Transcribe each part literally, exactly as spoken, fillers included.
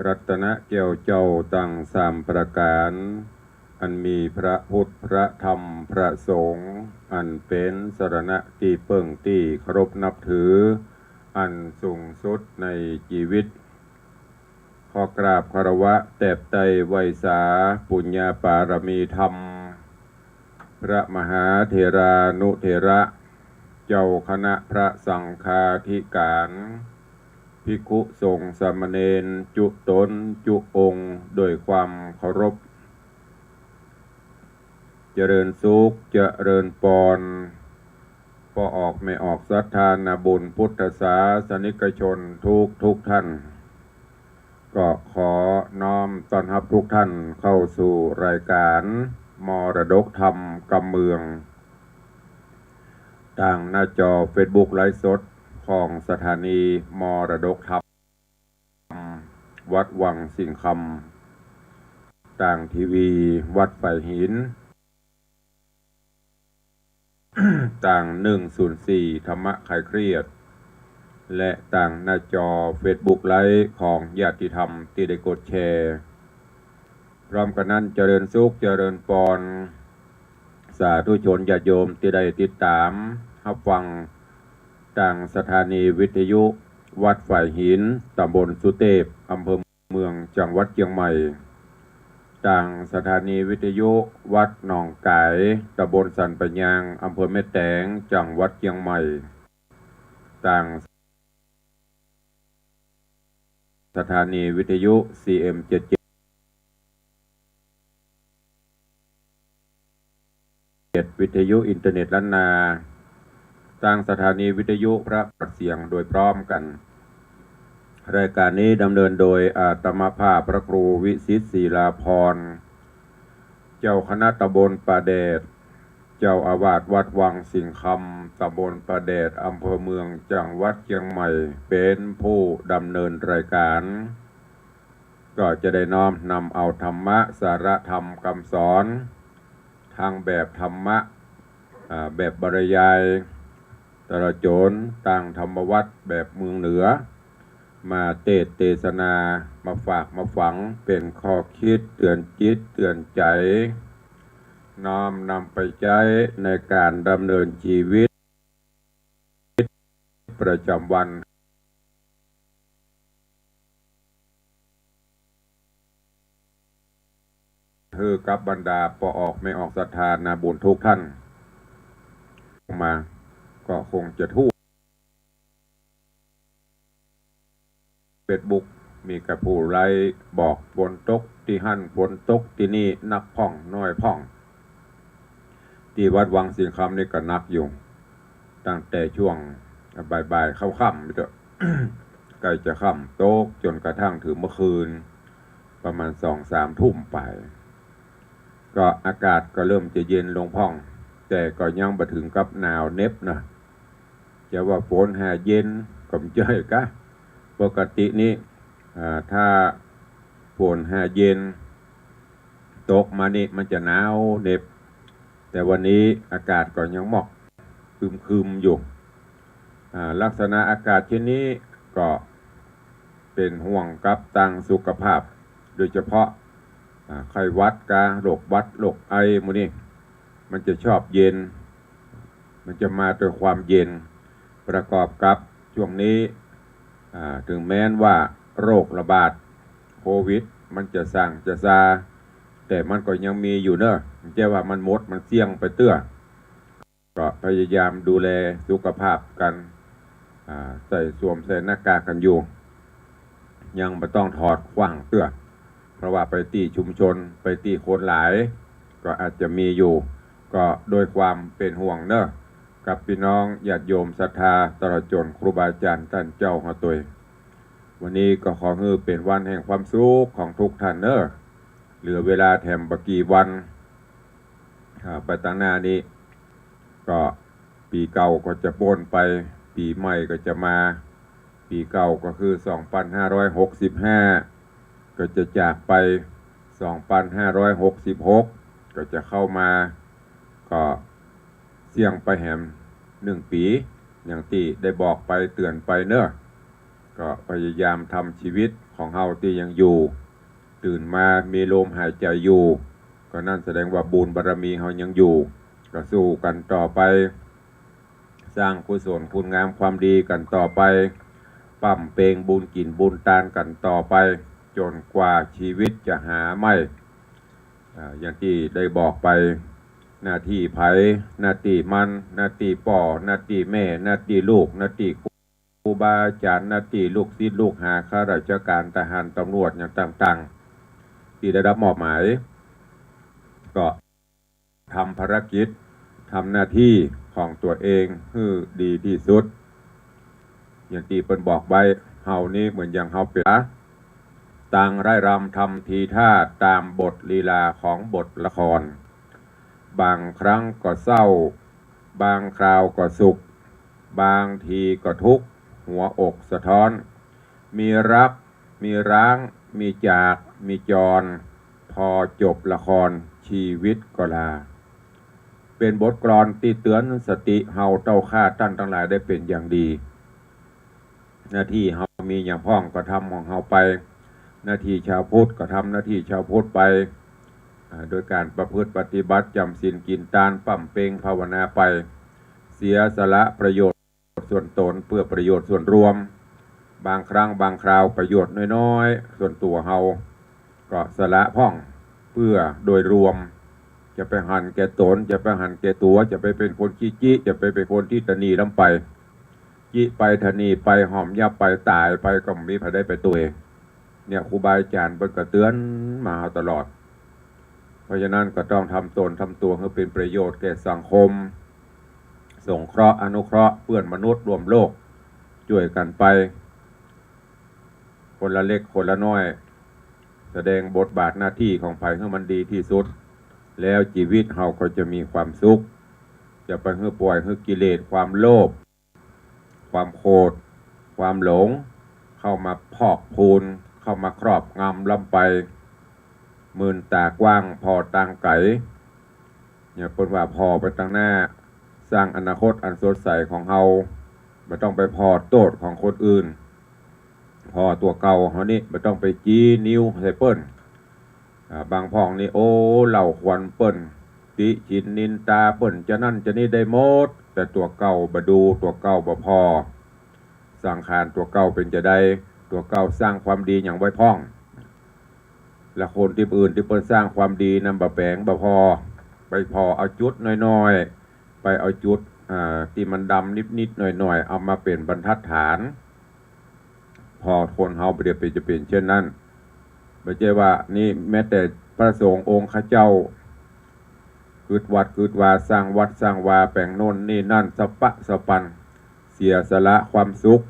รัตนแก้วเจ้าตังสามประก๋าน อันมีพระพุทธ พระธรรม พระสงฆ์ อันเป๋นสรณะตี้เปิ้งตี้เคารพนับถือ อันสูงสุดในจีวิต ขอกราบคารวะแตบไต้ไหว้สาปุญญาปารมีธรรม พระมหาเถรานุเถระ เจ้าคณะพระสังฆาธิก๋าน ภิกขุสงฆ์สามเณร จุ๊ต๋นจุ๊องค์ โดยความเคารพ เจริญสุข เจริญปอน ป้อออกแม่ออกศรัทธานาบุญพุทธศาสนิกชนทุกทุกท่าน ก็ขอน้อมต้อนฮับทุกท่านเข้าสู่รายการมรดกธรรมกำเมือง ตางหน้าจอเฟซบุ๊กไลฟ์สดของสถานีมรดกธรรมวัดวังสิงห์คำ ตางทีวีวัดฝายหิน ตางหนึ่งศูนย์สี่ธรรมะคลายเครียด และตางหน้าจอเฟซบุ๊กไลฟ์ของญาติธรรมตี้ได้กดแชร์ พร้อมกั๋นนั้นเจริญสุขเจริญปอน สาธุชนญาติโยมตี้ได้ติดต๋ามฮับฟังตางสถานีวิทยุวัดฝายหิน ตำบลสุเตพ อำเภอเมือง จังหวัดเจียงใหม่ ตางสถานีวิทยุวัดหนองก๋าย ตำบลสันป่ายยาง อำเภอแม่แตง จังหวัดเจียงใหม่ ตางสถานีวิทยุ ซีเอ็มเจ็ดเจ็ด เจ็ด วิทยุอินเทอร์เน็ตล้านนา ตางสถานีวิทยุพระเสียงโดยพร้อมกั๋น รายการนี้ดำเนินโดยอาตมาภาพพระครูวิสิทธิ์ศิลาภรณ์ เจ้าคณะตำบลป่าแดด เจ้าอาวาสวัดวังสิงห์คำ ตำบลป่าแดด อำเภอเมือง จังหวัดเจียงใหม่ เป๋นผู้ดำเนินรายการ ก็จะได้น้อมนำเอาธรรมะ สาระธรรมกำสอน ตังแบบธรรมะ อ่า แบบบรรยาย ตลอดจ๋นตางธรรมวัตรแบบเมืองเหนือ มาเตสน์เตสนา มาฝากมาฝัง เป๋นข้อคิดเตื๋อนจิตเตื๋อนใจ๋ น้อมนำไปใจ๊ในก๋านดำเนินจีวิตประจ๋ำวัน หื้อกับบรรดาป้อออกแม่ออกศรัทธานาบุญทุกท่าน มาก็คงจะทู้ เฟซบุ๊ก มีก้าผู้ไลฟ์บอกฝนตกตี้หั้น ฝนตกตี้นี่ นักพ่องน้อยพ่อง ตี้วัดวังสิงห์คำนี่ก็หนักอยู่ ตั้งแต่ช่วงบ่ายๆ ค่ำๆ ไปเต๊อะ ใก้จะค่ำ ตกจ๋นกระทั่งเถิงเมื่อคืน ประมาณสองสามทุ่มไป ก็อากาศก็เริ่มจะเย็นลงพ่อง แต่ก็ยังบ่เถิงกับหนาวเหน็บนะ จะว่าฝนหาเย็นก็บ่ใจ้กา ปกตินี่ อ่า ถ้าฝนหาเย็นตกมานี่มันจะหนาวเหน็บ แต่วันนี้อากาศก็ยังหมอกครึมๆ อยู่ อ่า ลักษณะอากาศเช่นนี้ก็เป๋นห่วงกับตางสุขภาพ โดยเฉพาะ อ่า ไข้หวัดกา โรคหวัด โรคไอ หมู่นี้ มันจะชอบเย็น มันจะมาด้วยความเย็น ประกอบกับช่วงนี้ อ่า เถิงแม้นว่าโรคระบาดโควิด มันจะส่างจะซา แต่มันก็ยังมีอยู่เนาะ บ่ใจ้ว่ามันหมด มันเสี้ยงไปเตื้อ ก็พยายามดูแลสุขภาพกั๋น อ่า ใส่สวมใส่หน้ากากกั๋นอยู่ ยังบ่ต้องถอดขว้างเตื้อ เพราะว่าไปตี้ชุมชน ไปตี้คนหลาย ก็อาจจะมีอยู่ ก็ด้วยความเป๋นห่วงเนาะ กับปี้น้องญาติโยมศรัทธา ตลอดจ๋นครูบาอาจ๋ารย์ต้านเจ้าเฮาตวย วันนี้ก็ขอหื้อเป๋นวันแห่งความสุขของทุกท่านเนาะ เหลือเวลาแถมบ่กี่วัน อ่า ไปตางหน้านี้ ก็ปี๋เก่าก็จะป๊นไป ปี๋ใหม่ก็จะมา ปี๋เก่าก็คือสองปันห้าร้อยหกสิบห้า ก็จะจากไป สองปันห้าร้อยหกสิบหก ก็จะเข้ามา ก็เสี้ยงไปแหมหนึ่งปี๋ อย่างตี้ได้บอกไปเตื๋อนไปเนาะ ก็พยายามทำชีวิตของเฮาตี้ยังอยู่ ตื่นมามีลมหายใจ๋อยู่ ก็นั่นแสดงว่าบุญบารมีเฮายังอยู่ ก็สู้กั๋นต่อไป สร้างกุศลคุณงามความดีกั๋นต่อไป บำเพ็ญบุญกิ๋นบุญตานกั๋นต่อไป จ๋นกว่าชีวิตจะหาไม่ อ่า อย่างตี้ได้บอกไป หน้าตี้ใผ หน้าตี้มัน หน้าตี้ป้อ หน้าตี้แม่ หน้าตี้ลูก หน้าตี้ครูบาอาจ๋ารย์ หน้าตี้ลูกศิษย์ลูกหา ข้าราชก๋าน ทหาร ตำรวจ อย่างต่างๆ ตี้ได้ฮับมอบหมาย ก็ทำภารกิจ ทำหน้าตี้ของตั๋วเองหื้อดีตี้สุด อย่างตี้เปิ้นบอกไว้ เฮานี้เหมือนอย่างเฮาเป๋น ตางไร้รำทำทีท่าต๋ามบทลีลาของบทละคร บางครั้งก็เศร้า บางคราวก็สุข บางทีก็ทุกข์ หัวอกสะท้อน มีรัก มีร้าง มีจาก มีจร พอจบละคร ชีวิตก็ลา เป๋นบทกลอนตี้เตื๋อนสติเฮาเต้าข้าต้านตังหลายได้เป๋นอย่างดี หน้าตี้เฮามีหยังพ่องก็ทำของเฮาไป หน้าตี้ชาวพุทธก็ทำหน้าตี้ชาวพุทธไป อ่า โดยก๋านประพฤติปฏิบัติ จ๋ำศีลกิ๋นตาน บำเพ็ญภาวนาไป เสียสละประโยชน์ส่วนตนเปื้อประโยชน์ส่วนรวม บางครั้งบางคราวประโยชน์น้อยๆ ส่วนตั๋วเฮา ก็สละพ่องเปื้อโดยรวม จะไปหันแก่ตน จะไปหันแก่ตั๋ว จะไปเป๋นคนขี้จิ จะไปเป๋นคนตี้ตระหนี่ล้ำไป จิไปตระหนี่ไป ห่อมยับไป ต๋ายไป ก็บ่มีใผได้ไปตวย เนี่ย ครูบาอาจ๋ารย์เปิ้นก็เตื๋อนมาตลอด เพราะฉะนั้นก็ต้องทำตนทำตั๋วหื้อเป๋นประโยชน์แก่สังคม สงเคราะห์อนุเคราะห์เปื้อนมนุษย์ร่วมโลก จ้วยกั๋นไป คนละเล็กคนละน้อย แสดงบทบาทหน้าตี้ของใผหื้อมันดีตี้สุด แล้วจีวิตเฮาก็จะมีความสุข จะไปหื้อป่อยหื้อกิเลสความโลภ ความโขด ความหลง เข้ามาพอกพูน เข้ามาครอบงำล้ำไป มื่นต๋ากว้างผ่อตางไก๋ เนี่ย เปิ้นว่าผ่อไปตังหน้า สร้างอนาคตอันสดใสของเฮา บ่ต้องไปผ่อโต้ษของคนอื่น ผ่อตั๋วเก่าเฮานี่ บ่ต้องไปจี๊นิ้วใส่เปิ้น อ่า บางพ่องนี่ โอ้ เล่าขวัญเปิ้น ติฉินนินตาเปิ้น จะนั่นจะนี่ได้หมด แต่ตั๋วเก่าบ่ดู ตั๋วเก่าบ่ผ่อ สังขารตั๋วเก่าเป๋นจาใด ตั๋วเก่าสร้างความดีหยังไว้พ่อง และคนตี้อื่นตี้เปิ้นสร้างความดีนั้นบ่แป๋งบ่ผ่อ ไปผ่อเอาจุดน้อยๆ ไปเอาจุด อ่า ตี้มันดำนิดๆ หน่อยๆ เอามาเป๋นบรรทัดฐาน ผ่อคนเฮาบ่ได้เป๋นจะเป๋นเช่นนั้น บ่ใจ้ว่านี่แม้แต่พระสงฆ์องค์ข้าเจ้า กึ๊ดวัดกึ๊ดวา สร้างวัดสร้างวา แป๋งโน่นนี่นั่น สะปะสะปัน เสียสละความสุข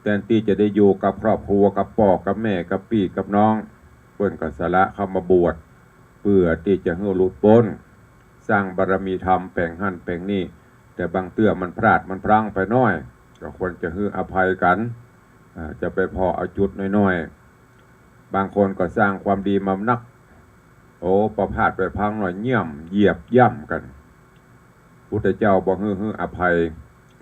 แตนตี้จะได้อยู่กับครอบครัว กับป้อกับแม่ กับปี้กับน้อง เปิ้นก็สละเข้ามาบวช เปื้อตี้จะหื้อหลุดป๊น สร้างบารมีธรรมแป๋งหั้นแป๋งนี่ แต่บางเตื้อมันพลาดมันพลั้งไปน้อย ก็ควรจะหื้ออภัยกั๋น อ่า จะไปผ่อเอาจุดน้อยๆ บางคนก็สร้างความดีมานัก โอ้ ปอพลาดไปพลั้งน้อย เยี่ยม เหยียบย่ำกั๋น พุทธเจ้าบ่หื้อ หื้ออภัย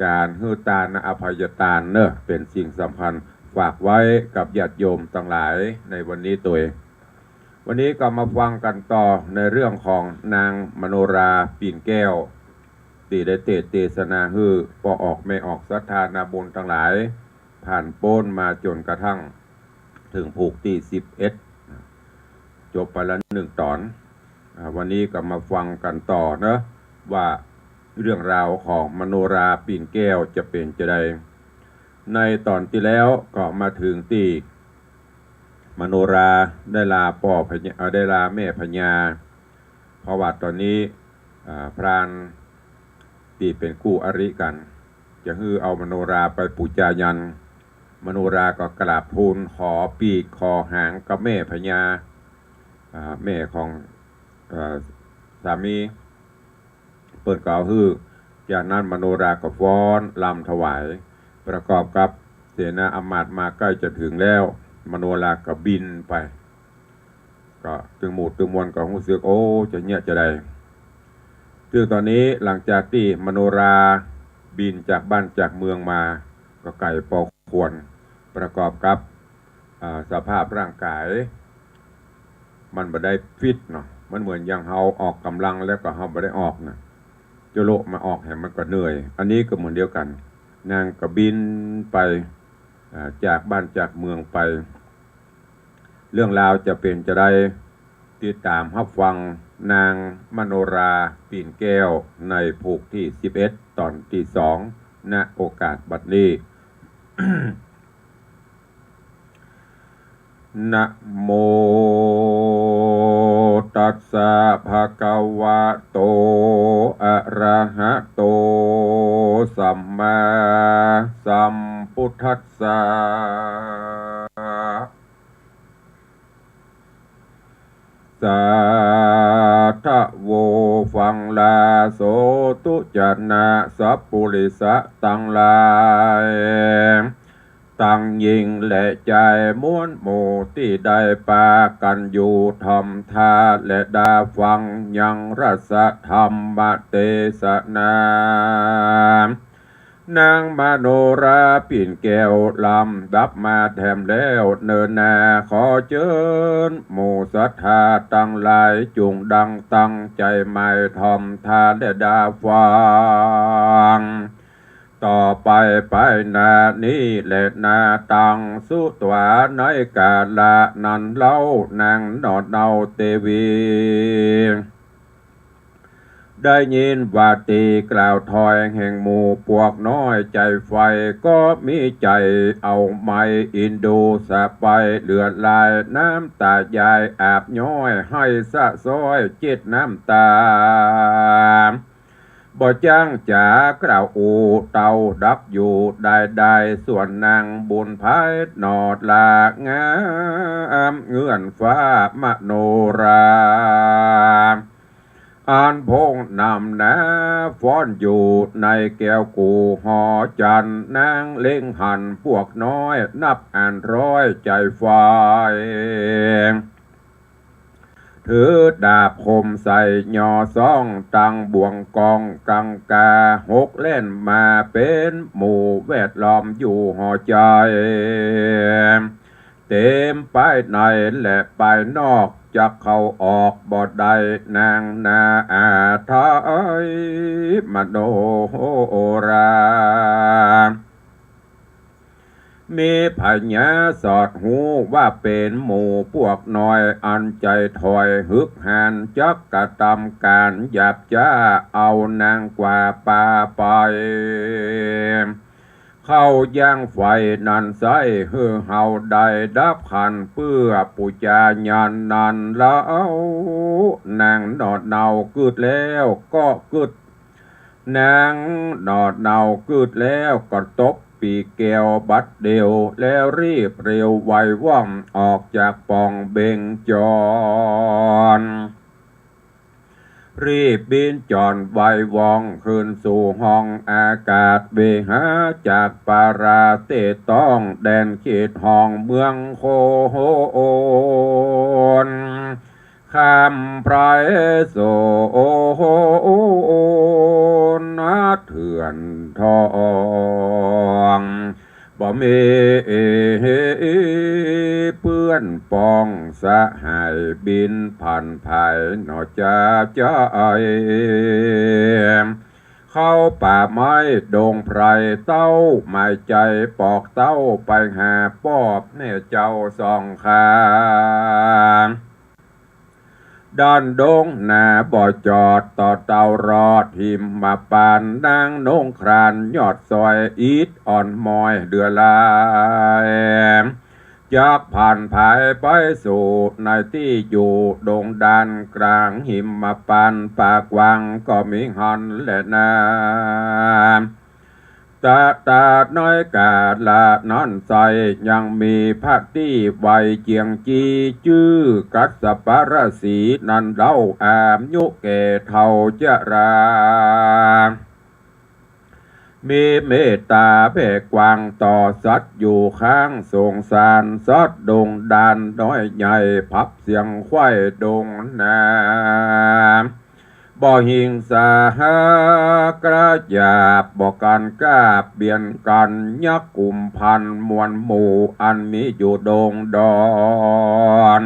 ก๋านหื้อตานะ อภัยตานเนาะ เป๋นสิ่งสำคัญ ฝากไว้กับญาติโยมตังหลายในวันนี้ตวย วันนี้ก็มาฟังกั๋นต่อในเรื่องของนางมโนรา ปิ่นแก้ว ตี้ได้เตสน์เตสนาหื้อป้อออกแม่ออกศรัทธานาบุญตังหลาย ผ่านป๊นมาจ๋นกระทั่ง เถิงผูกตี้สิบเอ็ด จบไปแล้วหนึ่งต๋อน อ่า วันนี้ก็มาฟังกั๋นต่อเนาะ ว่าเรื่องราวของมโนรา ปิ่นแก้วจะเป๋นจาใด ในต๋อนตี้แล้วก็มาเถิงตี้มโนราได้ลาป้อพญา เอ่อ ได้ลาแม่พญา เพราะว่าต๋อนนี้ อ่า พรานตี้เป๋นคู่อริกั๋น จะหื้อเอามโนราไปปู๋จายัน มโนราก็กราบทูลขอปีกขอหางกับแม่พญา อ่า แม่ของ เอ่อ สามี เปิ้นก็เอาหื้อ จากนั้นมโนราก็ฟ้อนรำถวาย ประกอบกับเสนาอำมาตย์มาใก้จะเถิงแล้ว มโนราก็บินไป ก็ตึงหมู่ตึงมวลก็ฮู้สึก โอ้ จะเยียะจาใด ซึ่งต๋อนนี้หลังจากตี้มโนราบินจากบ้านจากเมืองมา ก็ใก้ปอควร ประกอบกับ อ่า สภาพร่างก๋าย มันบ่ได้ฟิตเนาะ มันเหมือนอย่างเฮาออกก๋ำลังแล้วก็เฮาบ่ได้ออกน่ะ จะโละมาออกแหมมันก็เหนื่อย อันนี้ก็เหมือนเดียวกั๋น นางก็บินไป อ่า จากบ้านจากเมืองไป เรื่องราวจะเป๋นจาใด ติดต๋ามฮับฟังนางมโนรา ปิ่นแก้ว ในผูกตี้สิบเอ็ด ต๋อนตี้สอง ณ โอกาสบัดนี้ นะโมตัสสะ ภะคะวะโต อะระหะโต สัมมาสัมพุทธัสสะ สาธะโว ฟังลาโสตุจะนะ สัปปุริสะตังหลาย ตังญิงและจาย มวลหมู่ตี้ได้ปากั๋นอยู่ถ่อมต๋าและดาฟังยังรัสธรรมเตสนา นางมโนราปิ่นแก้วลำดับมาแถมแล้วเนินนา ขอเจิญหมู่ศรัทธาตังหลาย จุ่งดังตั้งใจ๋หมายถ่อมต๋าและดาฟัง ต่อไปไปหน้านี้แลนา ตังสุตวา ในกาละนั้นเล่า นางหนอดเนาเตวี ได้ยินว่าตี้กล่าวถ้อยแห่งหมู่ปวกน้อยใจ๋ใฝ่ ก็มีใจ๋เอาไม้อินดูสะไปเหลือหลาย น้ำต๋ายายอาบย้อยให้สะซ้อยเจ็ดน้ำต๋า บ่จ้างจ๋ากล่าวอู้เต้าดักอยู่ได้ได้ ส่วนนางบุญภายหนอดลางามเงื่อนฟ้ามโนรา อันพงนำหน้าฟ้อนอยู่ในแก้วกู่หอจันทร์ นางเล็งหันปวกน้อยนับอันร้อยใจ๋ใฝ่ ถือดาบคมใส่ยอซ่อง ตังบ่วงกองกังกา หกแล่นมาเป๋นหมู่แวดล้อมอยู่หอใจ๋ เต๋มปายในและปายนอก จักเข้าออกบ่ได้ นางนาอาไทยมโนรา มีผญาสอดฮู้ว่าเป๋นหมู่ปวกน้อย อันใจ๋ถ้อยหึกหาญ จักกระตำก๋านหยาบจ๊า เอานางกว่าป่าไป เข้ายังไฟนั้นไส้ หื้อเฮาได้ดับขัน เปื้อปู๋จาญาณนั้นเล่า นางหนอดเนาเกิดแล้วก็เกิด นางหนอดเนาเกิดแล้วก็ตบปีแก้วบัดเดียว แล้วรีบเร็วไวว่องออกจากป่องเบญจร รีบบินจ่อนไวว่องขึ้นสู่ห้องอากาศ เวหาจากปาราเตต้องแดนเขตห้องเมืองโคน คำไพรโสนเถื่อนทอง บ่มีเปื้อนปองสหายบินผ่านภายหนอจาใจ เข้าป่าไม้ดงไพรเต้าหมายใจ๋ ปอกเต้าไปหาปอบแน่เจ้าสองข้า ด้านดงหนาบ่จอดต่อเต้ารอดหิมมาปาน นางนงครานยอดซอยอิดอ่อนมอยเหลือหลาย จักผ่านผายไปสู่ในตี้อยู่ดงดานกลางหิมมาปาน ป่ากว้างก็มีหั้นแลนา ตะตาน้อยกาละนั้นไส้ ยังมีพระตี้ไวเจียงจี้ จื้อกัสสปะราศีนั้นเล่า อายุแก่เฒ่าจรา มีเมตตาแผ่กว้างต่อสัตว์อยู่ข้างสงสาร สัตว์ดงดานน้อยใหญ่ ผับเสียงไขว้ดงนา บ่หิงสาหากระหยาบ บ่กั๋นกล้าเบียดกั๋น ยักษ์กุมภัณฑ์มวลหมู่ อันมีอยู่ดงดอน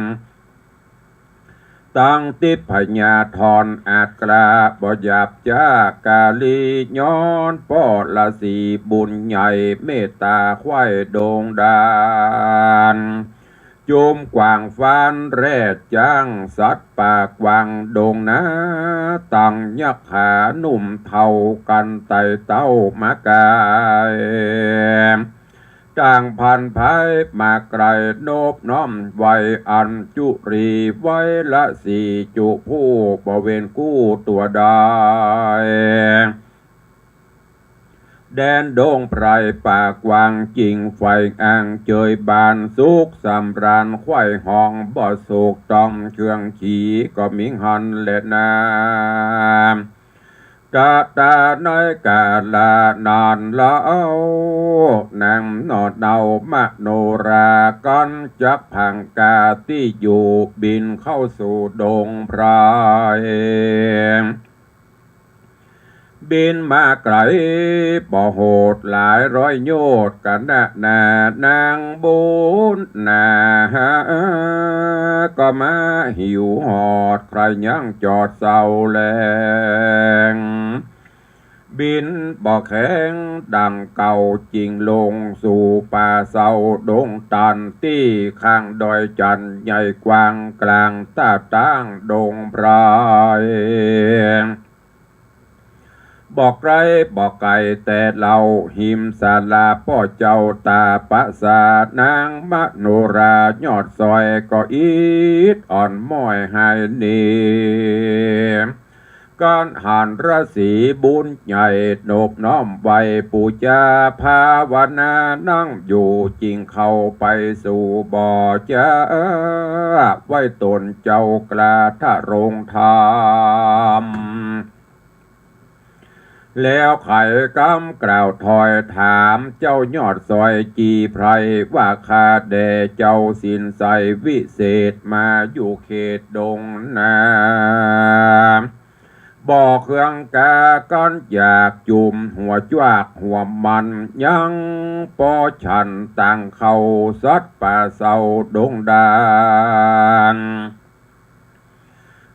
ตังทิพยธรอาจกล้า บ่หยาบจ๊ากาลี ย้อนป้อราศีบุญใหญ่ เมตตาใคว่ดงดาน จุมกวางฟานแร่จ๊าง สัตว์ป่ากวางดงนา ตังยักขาหนุ่มเฒ่า กั๋นไต่เต้ามาก๋าย ต่างพันธุ์ไพร่มาไกล นบน้อมไหว้อัญจุลี ไหว้ราศีจุผู้ บ่เว้นกู้ตั๋วดาย แดนดงไพร่ป่ากว้าง จิ่งไฟอ่างเจยบาน สุขสำราญใคว่หอง บ่สุขต้องเคืองขี ก็มีหั้นแลนา ตะตาในกาละนั้นเล่า นางหนอดเนา มโนรา กั๋นจักพังก๋าตี้อยู่ บินเข้าสู่ดงไพร่ บินมาไกลบ่โหด หลายร้อยโยชน์ กั๋นนานา นางบุญนา ก็มาหิวหอด ใคร่ยังจอดเศร้าแลง บินบ่แข็งดังเก่า จิ่งลงสู่ป่าเศร้าดงตัน ตี้ข้างดอยจันทน์ใหญ่กว้าง ก๋างต้าตั้งดงไพร่ บ่ไกลบ่ไก๋แต่เล่า หิมศาลาป้อเจ้าต๋าปะสา นางมโนรายอดซอย ก็อิดอ่อนม้อยหายหนี กั๋นหันราศีบุญใหญ่ นบน้อมไหว้ปู๋จาภาวนา นั่งอยู่จิ่งเข้าไปสู่บ่อจ๊า ไหว้ต๋นเจ้ากล้าทะรงธรรม แล้วไขกำกล่าวถอยถาม เจ้ายอดซอยจีไพร่ ว่าข้าแด่เจ้าสินใสวิเศษ มาอยู่เขตดงนา บ่เคืองกากั๋นอยากจุ่มหัวจวักหัวมัน ยังป้อฉันตังเข้าสัตว์ป่าเศร้าดงดาน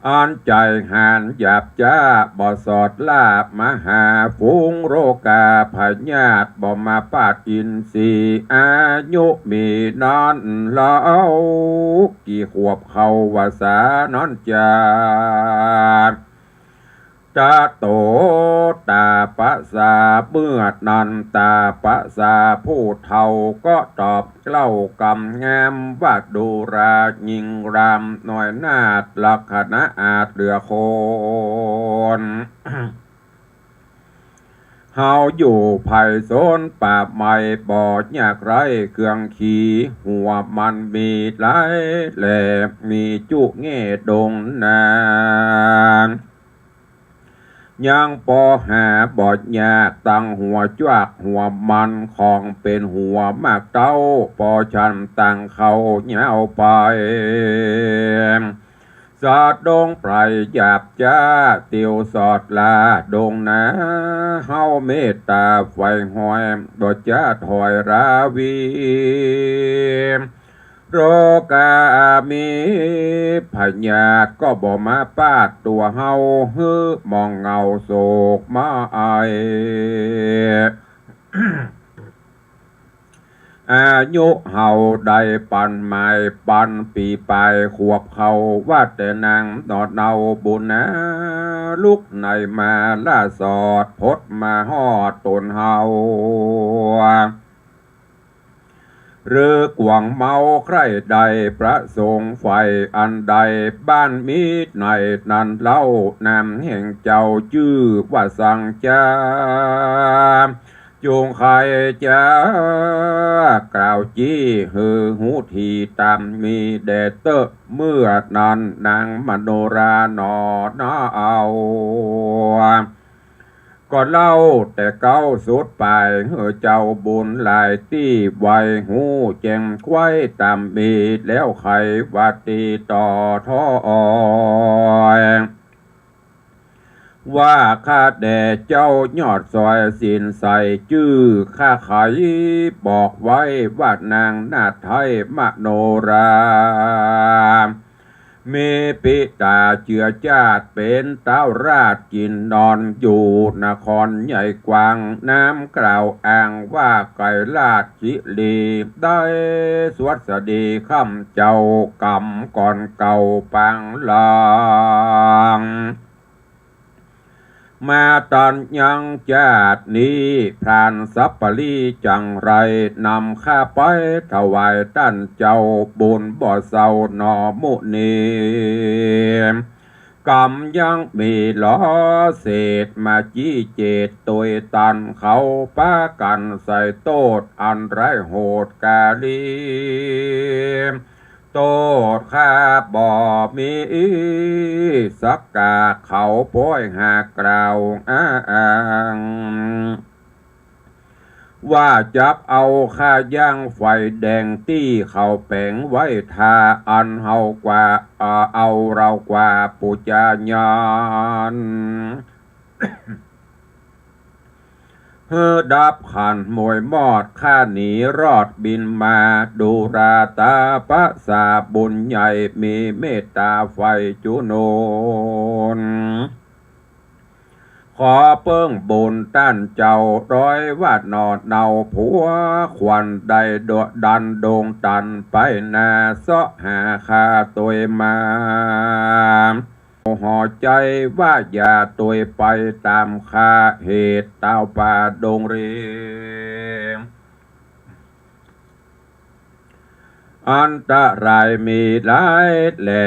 อันใจ๋หาญหยาบจ๊า บ่สอดลาบมหาฝูง โรคาพยาธิบ่มาปาดอินทรีย์ อายุมีนั้นเล่า กี่ขวบเข้าว่าสานั้นจา ตะโตต๋าปะสา เมื่อนั้นต๋าปะสาผู้เฒ่าก็ตอบเล่ากำงามว่า ดูรายิ่งรามน้อยนาฏ ลักขณะอาจเหลือคน เฮาอยู่ไพร่โซนป่าไม้ บ่ยากไร้เครื่องขี หัวมันมีหลายแหล่ มีจุแง่ดงนา ยังปอหาบ่ยากตังหัวจวักหัวมัน ของเป๋นหัวหมากเต้า ปอฉันตังเข้ายาวไป สัตว์ดงไพร่หยาบจ๊า เตียวสอดลาดงนา เฮาเมตต๋าใฝ่ห้อย บ่จ๊าถอยราวี โรคามีพยาธิก็บ่มาปาดตั๋วเฮา หื้อหมองเหงาโศกมาไอ อายุเฮาได้ปันหมายปันปี๋ปายขวบเข้า ว่าแต่นางหนอดเนาบุญนา ลุกไหนมาล่าสอดพดมาฮอดต๋นเฮา หรือกวางเมาใคร่ใดประสงค์ใฝ่อันใด บ้านมีไหนนั้นเล่า นามแห่งเจ้าจื้อว่าสังจา จงใค่จ๊ากล่าวจี้หื้อฮู้ถี่ต๋ามมีแด่เต๊อะ เมื่อนั้นนางมโนราหนอเนา ก็เล่าแต่เก๊าสุดป๋าย หื้อเจ้าบุญหลายตี้ไหวฮู้แจ้งไขว้ต๋ามมี แล้วไขว่าตี้ต่อถ้อย ว่าข้าแด่เจ้ายอดสอยสินใสจื้อข้าใครบอกไว้ว่านางนาฏไทยมโนรา มีปิตาเจื้อจาติเป๋นต้าวราชกิ๋นนอนอยู่นครใหญ่กว้าง น้ำกล่าวอ้างว่าไกรราชคิรี ได้สวัสดีคำเจ้ากำก่อนเก่าปางหลัง มาตันยังจาตินี้ พรานสัปปะรีจังไร นำข้าไปถวายต้านเจ้าบุญบ่เศร้าหนอมุนี กำยังมีหลอเศษมาจี้เจตโตยตันเขา ปากั๋นใส่โต้ษอันร้ายโหดกาลี โต้ษข้าบ่มีสักกา เขาป้อยหากกล่าวอ้าง ว่าจักเอาข้าย่างไฟแดงตี้เขาแป๋งไว้ทา อันเฮากว่า เอ่อ เอาเฮากว่าปู๋จาญาณ หื้อดับขันมวยมอดข้าหนีรอดบินมา ดูราตาประสาบุญใหญ่มีเมตตาใฝ่จุนน ขอเปิ้งบุญต้านเจ้าร้อยว่าหนอเนา ผัวขวัญได้ดันดงตันไปนา เซาะหาข้าโตยมา หัวใจ๋ว่าอย่าโตยไปต๋ามข้า เหตุต้าวป่าดงเร อันตรายมีหลายแหล่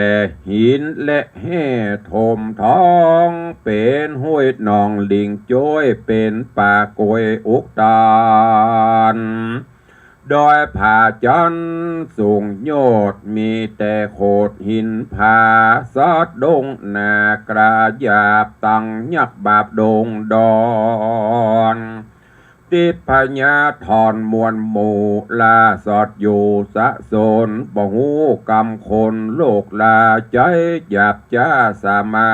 หินและแฮ่ถมท้อง เป๋นห้วยหนองลิงโจ๊ย เป๋นป่ากล้วยอุกตาน ดอยผาจันทร์สูงโยชน์ มีแต่โขดหินผา สัตว์ดงนากล้าหยาบ ตังยักษ์บาปดงดอน ทิพยาธรมวลหมู่ ลาสอดอยู่สะสน บ่ฮู้กำคนโลกลา ใจ๊หยาบจ๊าสามา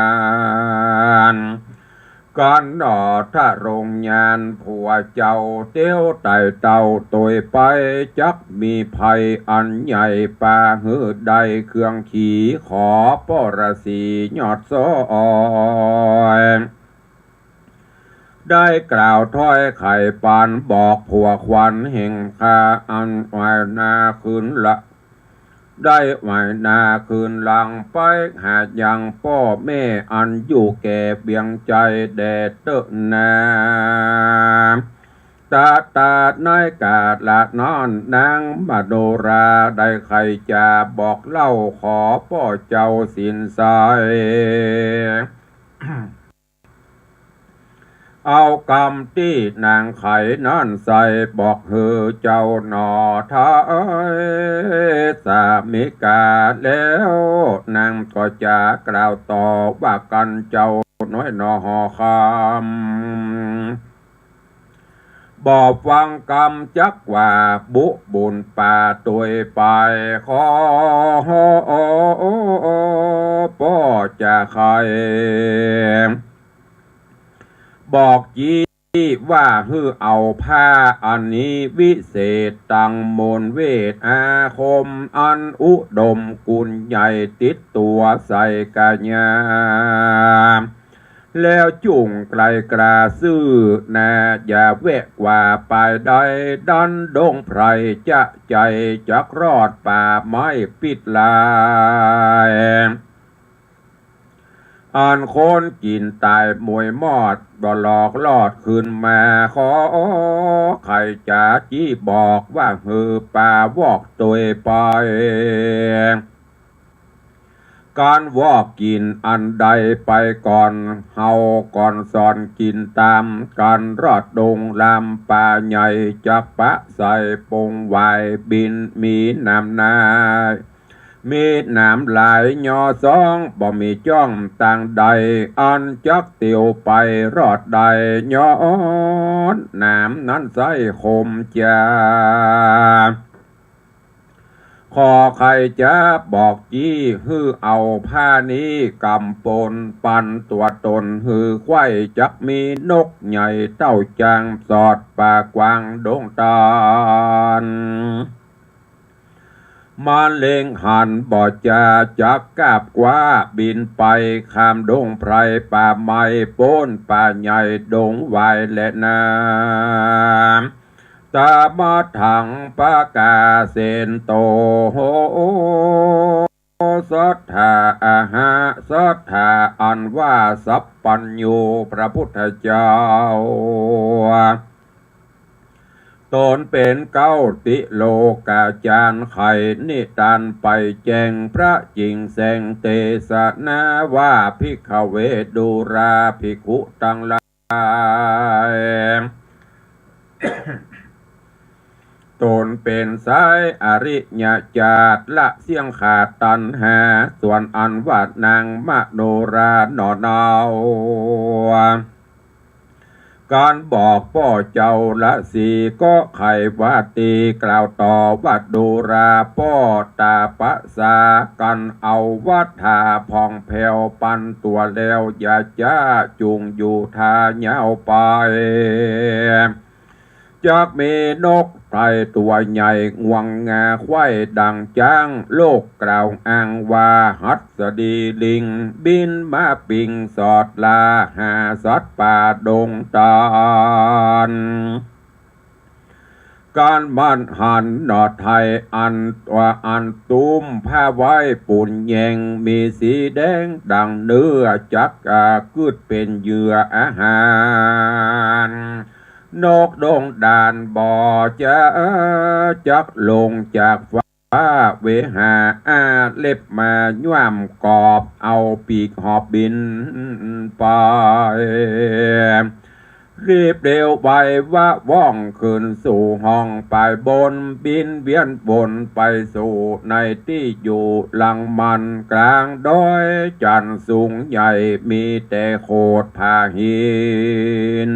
น กั๋นหนอถ้าลงญาณผัวเจ้า เตียวไต่เต้าโตยไป จักมีภัยอันใหญ่ ปาหื้อได้เครื่องขี่ ขอป้อราศียอดสอย ได้กล่าวถ้อยไขปาน บอกผัวขวัญแห่งข้า อันไหวนาคืนละ ได้ไหวนาคืนหลังไป หายังป้อแม่อันอยู่แก่เวียงใจ๋แด่เต๊อะนา ตะตาในกาละนั้น นางมโนราได้ใค่จะบอกเล่า ขอป้อเจ้าสินใส เอากำตี้นางไขนั้นใส่ บอกหื้อเจ้าหนอไทยสามิกา แล้วนางก็จะกล่าวต่อว่ากั๋นเจ้าน้อยหนอหอคำ บ่ฟังกำจักว่าบุบุญป่าโตยไป ขอป้อจะใค่ บอกจี้ว่าหื้อเอาผ้าอันนี้วิเศษตังมนต์เวทอาคมอันอุดมกุณใหญ่ติดตั๋วใส่กายา แล้วจุ่งไกลกราซื่อนา อย่าแวะกว่าไปใด ดันดงไพรจะใจ๋จักรอดป่าไม้ปิดลาย อันคนกิ๋นต๋ายมวยมอด บ่หลอกลอดคืนมา ขอใค่จะจี้บอกว่าหื้อป่าวอกโตยไป ก๋านวอกกิ๋นอันใดไปก่อน เฮาก่อนสอนกิ๋นต๋าม ก๋านรอดดงลำป่าใหญ่ จักปะใส่ปงไหวบิน มีหนามนา มีหนามหลายยอสอง บ่มีจ้องตางใด อันจักเตียวไปรอดได้ ย้อนหนามนั้นไส้คมจา ข้อใค่จะบอกจี้หื้อเอาผ้านี้ก๋ำปนปันตั๋วต๋นหื้อไขว้ จักมีนกใหญ่เต้าจ๊างสอดป่ากว้างดงตาล มะเร็งหันบ่จาจักกาบคว้า บินไปข้ามดงไพรป่าไม้ ป๊นป่าใหญ่ดงวายและนา ตะมะถังปะกาเสนโต สัตถาอะหะ สัตถาอันว่าสัพพัญญูพระพุทธเจ้า ต๋นเป๋นเก๊าติโลกาจารย์ ไขนิทานไปแจ้งพระจิ่งแสง เตสนาว่า ภิกขเว ดูราภิกขุตังหลาย ต๋นเป๋นสายอริยจาติ ละเสี้ยงขาดตัณหา ส่วนอันว่านางมโนราหนอเนา ก๋านบอกป้อเจ้าละสีก็ไขว่าตี้ กล่าวต่อว่าดูราป้อตาปะสา กั๋นเอาวัฏฐาผ่องแผ้วปันตั๋วแล้ว อย่าจ๊าจุ่งอยู่ทายาวไป จักมีนกไพรตั๋วใหญ่ งวงงาไขว้ดั่งจ๊าง โลกกล่าวอ้างว่าหัสดีลิง บินมาปิงสอดลา หาสัตว์ป่าดงตาล ก๋านมันหันหนอไทย อันว่าอันตุ้มผ้าไว้ปูนแยง มีสีแดงดั่งเนื้อ จักกึ๊ดเป๋นเหยื่ออาหาร นกดงดานบ่จะจักลงจากฟ้า เวหาอาเล็บมาย้วมกอบ เอาปีกหอบบินไป รีบเร็วไววะว่องขึ้นสู่ห้องปายบน บินเวียนวนไปสู่ในตี้อยู่หลังมัน กลางดอยจั่นสูงใหญ่ มีแต่โขดผาหิน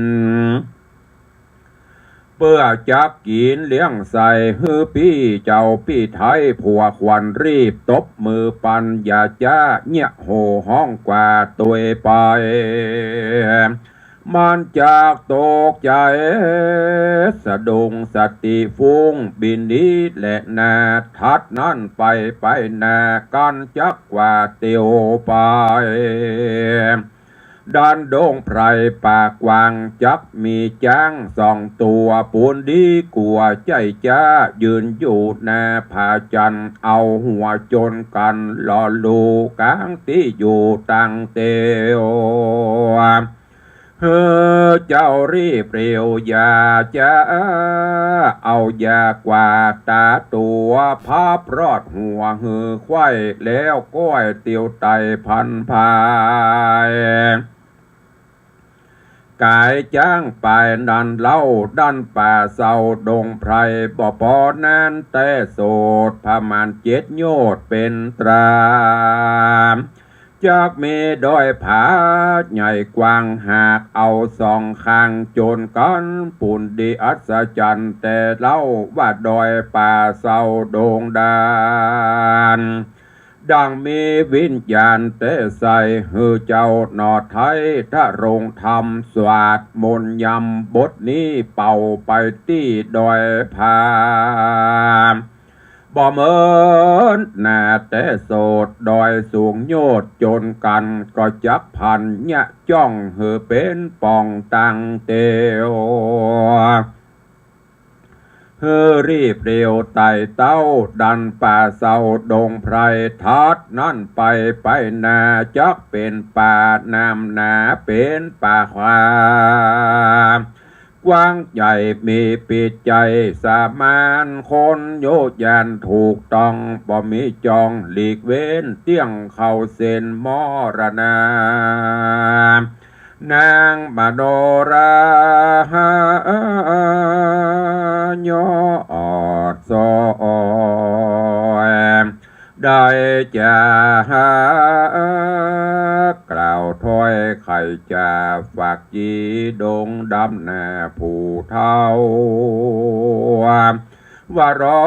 เปื้อจักกิ๋นเลี้ยงใส่หื้อปี้เจ้าปี้ไทย ผัวขวัญรีบตบมือปัน อย่าจ๊าเยียะโห่ฮ้องกว่าตวยไป มันจักตกใจ๋สะดุ้งสติฟุ้ง บินหนีแหละนา ถัดนั้นไปไปนา กั๋นจักกว่าเตียวไป ด้านดงไพรป่ากว้าง จักมีจ๊างสองตั๋ว ปูนดีกั๋วใจ้จ๊า ยืนอยู่หน้าผาจั่น เอาหัวจนกั๋นหล่อลู่ก๋างตี้อยู่ตังเตียว หื้อเจ้ารีบเร็ว อย่าจ๊าเอายากว่าต๋าตั๋ว พับรอดหัวหื้อไขว้ แล้วก้อยเตียวไต่พันผาย ก๋ายจ๊างไปนั้นเล่า ด้านป่าเซาดงไพร บ่ปอนั้นแต่โสด ประมาณเจ็ดโยชน์เป๋นตรา จักมีดอยผาใหญ่กว้าง หากเอาสองข้างจนกั๋น ปูนดีอัศจรรย์แต่เล่า ว่าดอยป่าเซาดงดาน ดั่งมีวิญญาณแต่ใส หื้อเจ้าหน่อไทยทรงธรรม สวดมนต์ยำบทนี้เป่าไปตี้ดอยผา บ่เหมินหน้าแต่โสด ดอยสูงโยชน์จนกั๋น ก็จักพันยะจ้อง หื้อเป๋นป่องตังเตียว หื้อรีบเร็วไต่เต้า ด้านป่าเซาดงไพร ถัดนั้นไปไปนา จักเป๋นป่าน้ำหนา เป๋นป่าคา กว้างใหญ่มีปิดใจ๋สมาน คนโยชน์ยานถูกต้อง บ่มีจองหลีกเว้น เตี้ยงเข้าเส้นมรณา นางมโนราหา ยอดซอย ได้จะหากล่าวถ้อย ใค่จะฝากจี๋ดงดำหน้าผู้เฒ่า ว่าร้อ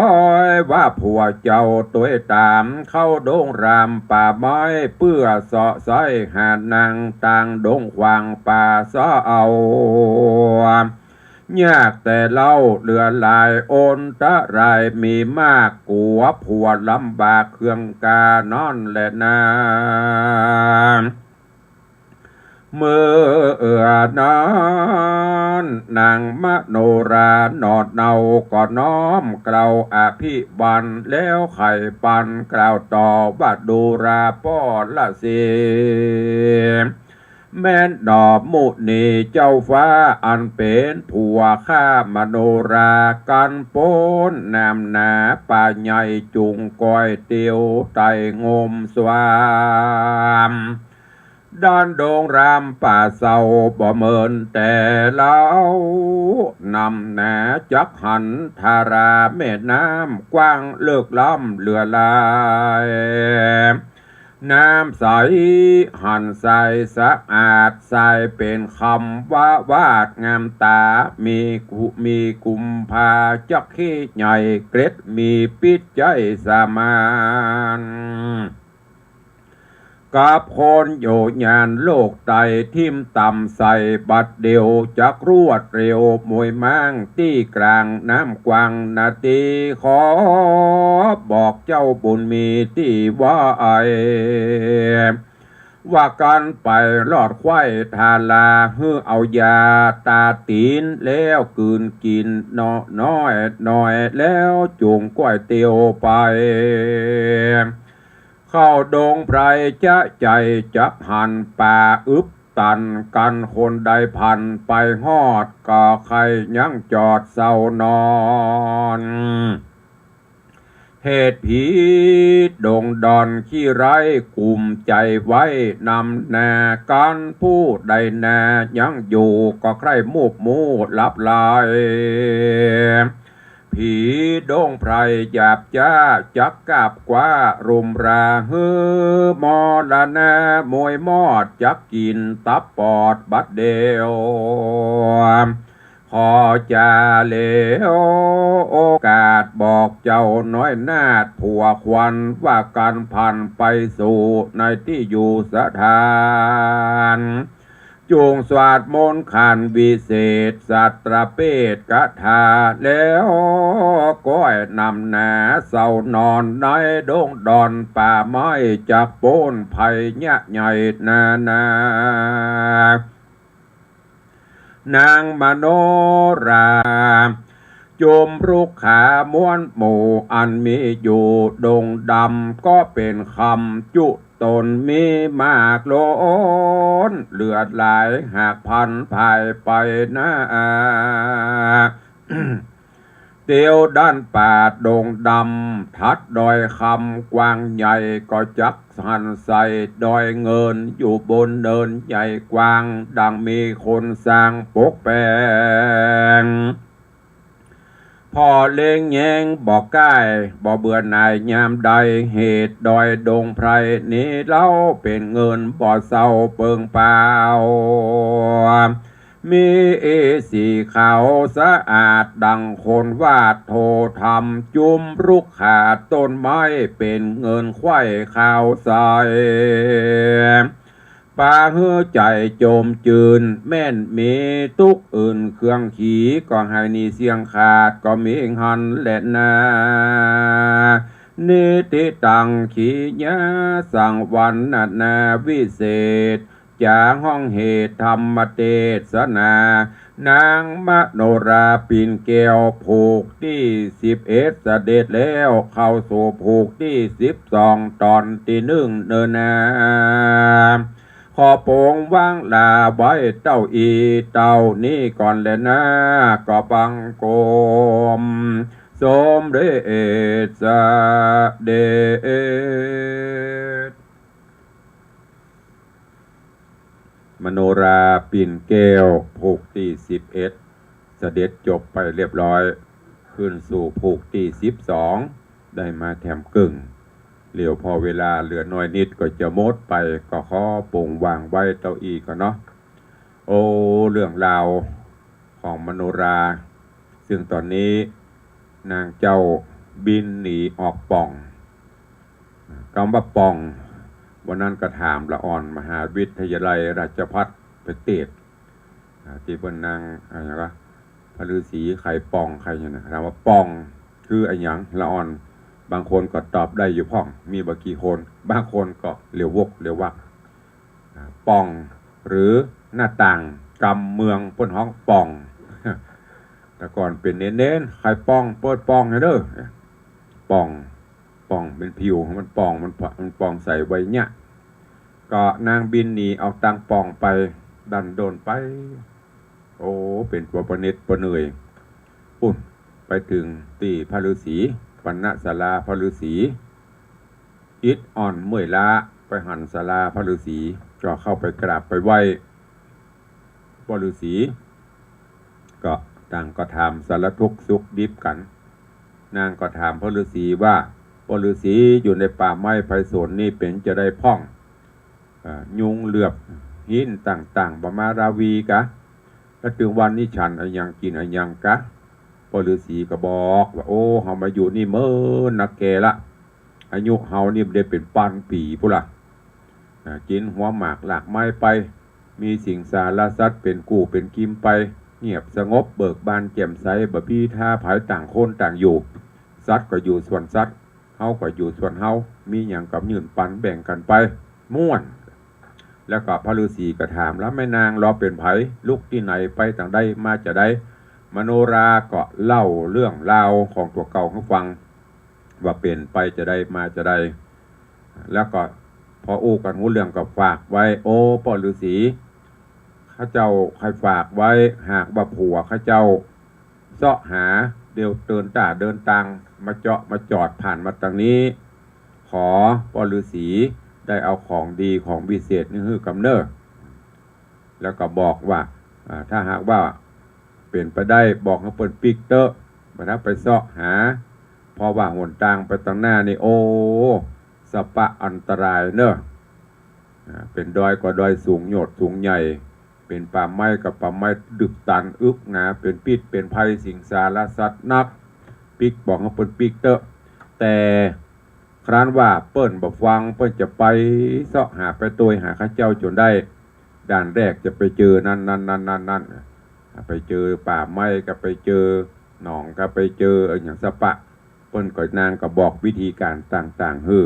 ยว่าผัวเจ้าตวยต๋ามเข้าดงรามป่าไม้ เปื้อเสาะใส้หานางตางดงขวางป่าเศร้า ยากแต่เล่าเหลือหลาย อันตรายมีมาก กั๋วผัวลำบากเคืองกานั่นแหละนา เมื่อนั้นนางมโนราหนอเนาก็น้อมเกล้าอภิวัน แล้วใค่ปันเกล้าต่อว่า ดูราป้อละสิ แม้นหนอมุนีเจ้าฟ้า อันเป๋นผัวข้ามโนรา กั๋นป๊นน้ำหนาป่าใหญ่ จุ่งก๋อยเตียวไต่งมสวาม ด้านดงรามป่าเศร้าบ่เหมือนแต่เล่า น้ำหนาจักหันทารา แม่น้ำกว้างเลิกล้ำเหลือหลาย น้ำใสหันใสสะอาด ใสเป๋นคำว่าวาดงามต๋า มีกุ มีกุมภาจักขีใหญ่ เกล็ดมีปิ๊ดใจ๊สมาน กับคนโยยานโลกไต้ ทิ่มต่ำใส่บัดเดียว จักรวดเร็วมวยม้าง ตี้กลางน้ำกว้างนาตี้ ขอบอกเจ้าบุญมีตี้ว่าไอ ว่ากั๋นไปลอดไขว้ทารา หื้อเอายาตาตี๋น แล้วกืนกิ๋นเนาะน้อยน้อย แล้วจุ่งก๋อยเตียวไป เข้าดงไพรจะใจ๋จักหันป่าอึบตัน กั๋นคนใดผ่านไปฮอด ก็ใค่ยั้งจอดเซานอน เหตุผีดงดอนขี้ร้าย กุมใจ๋ไว้นำหน้า กั๋นผู้ใดนายังอยู่ ก็ใคร่มูบมูหลับไหล ผีดงไพรหยาบจ๊า จักกาบคว้ารุมรา หื้อมรณะมวยมอด จักกิ๋นตับปอดบัดเดียว ขอจาเหลวโอกาสบอกเจ้าน้อยนาฏผัวขวัญ ว่ากั๋นผ่านไปสู่ในตี้อยู่สถาน จุ่งสวดมนต์ขันวิเศษสัตรเปตคาถา แล้วก้อยนำหน้าเซานอน ในดงดอนป่าไม้ จักป๊นภัยยะใหญ่นานา นางมโนรา จุมรุกขามวลหมู่อันมีอยู่ดงดำ ก็เป๋นคำจุตนมีมากล้น เหลือหลายหากพันผายไปนา เตียวด้านป่าดงดำ ถัดดอยคำกว้างใหญ่ ก็จักหันใส่ดอยเงิน อยู่บนเนินใหญ่กว้าง ดังมีคนสร้างปกแป๋ง ผ่อเล็งแยงบ่ใก้ บ่เบื่อหน่ายยามใด เหตุดอยดงไพรนี้เล่า เป๋นเนินบ่เศร้าเปิงเปล่า มีสีขาวสะอาดดังคนวาดโทธรรม จุมรุกขาต้นไม้ เป๋นเนินไขว้ขาวใส ปาหื้อใจ๋จมจืน แม่นมีตุ๊กข์อื่นเครื่องขี ก็ให้หนีเสี้ยงขาด ก็มีหั้นแลนา นิติตัง ขีญา สังวรรณนาวิเศษ จ๋าฮ้องเหตุธรรมเตสนา นางมโนราปิ่นแก้ว ผูกตี้สิบเอ็ดเสด็จแล้ว เข้าสู่ผูกตี้สิบสอง ต๋อนตี้นึ่งเนินนา ขอปงวางลาไว้เต้าอี้เต้านี้ก่อนแลนา ก็บังคมสมเด็จเสด็จ มโนราปิ่นแก้วผูกตี้สิบเอ็ด เสด็จจบไปเรียบร้อย ขึ้นสู่ผูกตี้สิบสอง ได้มาแถมกึ่ง เหลียวผ่อเวลาเหลือน้อยนิดก็จะหมดไป ก็ขอปงวางไว้เต้าอี้ก่อนเนาะ โอ้ เรื่องราวของมโนรา ซึ่งต๋อนนี้ นางเจ้าบินหนีออกป่อง กำว่าป่อง วันนั้นก็ถามละอ่อนมหาวิทยาลัยราชภัฏไปเตศน์ อ่า ตี้เปิ้นนั่ง อะหยังวะ พระฤาษีไขป่องไขหยังนะ ถามว่าป่องคืออะหยังละอ่อน บางคนก็ตอบได้อยู่พ่อง มีบ่กี่คน บางคนก็เหลียววกเหลียววัก อ่า ป่อง หรือหน้าต่าง กำเมืองเปิ้นฮ้องป่อง แต่ก่อนเป๋นเณรๆ ไขป่อง เปิดป่องให้เน่อ ป่อง ป่องเป๋นผิว มันป่อง มันผ่อ- มันป่องใสไว้เยียะ ก็นางบินหนีออกตางป่องไป ดันโดนไป โอ้ เป๋นปัวปะเหน็ดปะเหนื่อย ปุ้น ไปเถิงตี้พระฤาษี ปณะศาลาพระฤาษี อิดอ่อนเมื่อยล้า ไปหันศาลาพระฤาษี ก็เข้าไปกราบไปไหว้ พระฤาษี ก็ต่างก็ถามสารทุกข์สุขดิบกั๋น นางก็ถามพระฤาษีว่า พระฤาษี อยู่ในป่าไม้ไพศาลนี่เป๋นจะใดพ่อง เอ่อ ยุงเหลือบหินต่างๆ บ่มาราวีกา แล้วตึงวันนี้ฉันอะหยังกิ๋นอะหยังกา พระฤาษีก็บอกว่า โอ้ เฮามาอยู่นี่เมินนักแก่ละ อายุเฮานี่ได้เป๋นปันปี๋ปู้นละ อ่า กิ๋นหัวหมากรากไม้ไป มีสิงสารสัตว์เป๋นกู้เป๋นกิ๋มไป เงียบสงบเบิกบานแจ่มใส บ่มีท่าผาย ต่างคนต่างอยู่ สัตว์ก็อยู่ส่วนสัตว์ เฮาก็อยู่ส่วนเฮา มีหยังก็ยื่นปันแบ่งกั๋นไป ม่วน แล้วก็พระฤาษีก็ถาม แล้วแม่นางลอเป๋นใผ ลุกตี้ไหน ไปตางใด มาจาใด มโนราก็เล่าเรื่องราวของตั๋วเก่าหื้อฟัง ว่าเป๋นไปจาใดมาจาใด แล้วก็พออู้กั๋นฮู้เรื่องก็ฝากไว้ โอ้ ป้อฤๅษี ข้าเจ้าใค่ฝากไว้ หากว่าผัวข้าเจ้าเซาะหา เดี๋ยวเดินต่าเดินตาง มาเจาะมาจอดผ่านมาตางนี้ ขอป้อฤๅษีได้เอาของดีของวิเศษนี้หื้อกำเน่อ แล้วก็บอกว่า อ่า ถ้าหากว่าเป๋นไปได้ บอกหื้อเปิ้นปิ๊กเต๊อะ บ่ถ้าไปเซาะหา เพราะว่าหนตางไปตางหน้านี่ โอ้ สะปะอันตรายเน่อ อ่า เป๋นดอยก็ดอยสูงโยชน์สูงใหญ่ เป๋นป่าไม้ก็ป่าไม้ดึกตันอึกหนา เป๋นพิษเป๋นภัยสิงสารสัตว์นัก ปิ๊กบอกหื้อเปิ้นปิ๊กเต๊อะ แต่ ครั้นว่าเปิ้นบ่ฟัง เปิ้นจะไปเซาะหาไปโตยหาข้าเจ้าจ๋นได้ ด่านแรกจะไปเจอนั่นนั่นนั่นนั่นนั่น ไปเจอป่าไม้ก็ไปเจอ หนองก็ไปเจอ เอ่อ หยังสะปะ เปิ้นก็ นางก็บอกวิธีก๋านต่างๆ หื้อ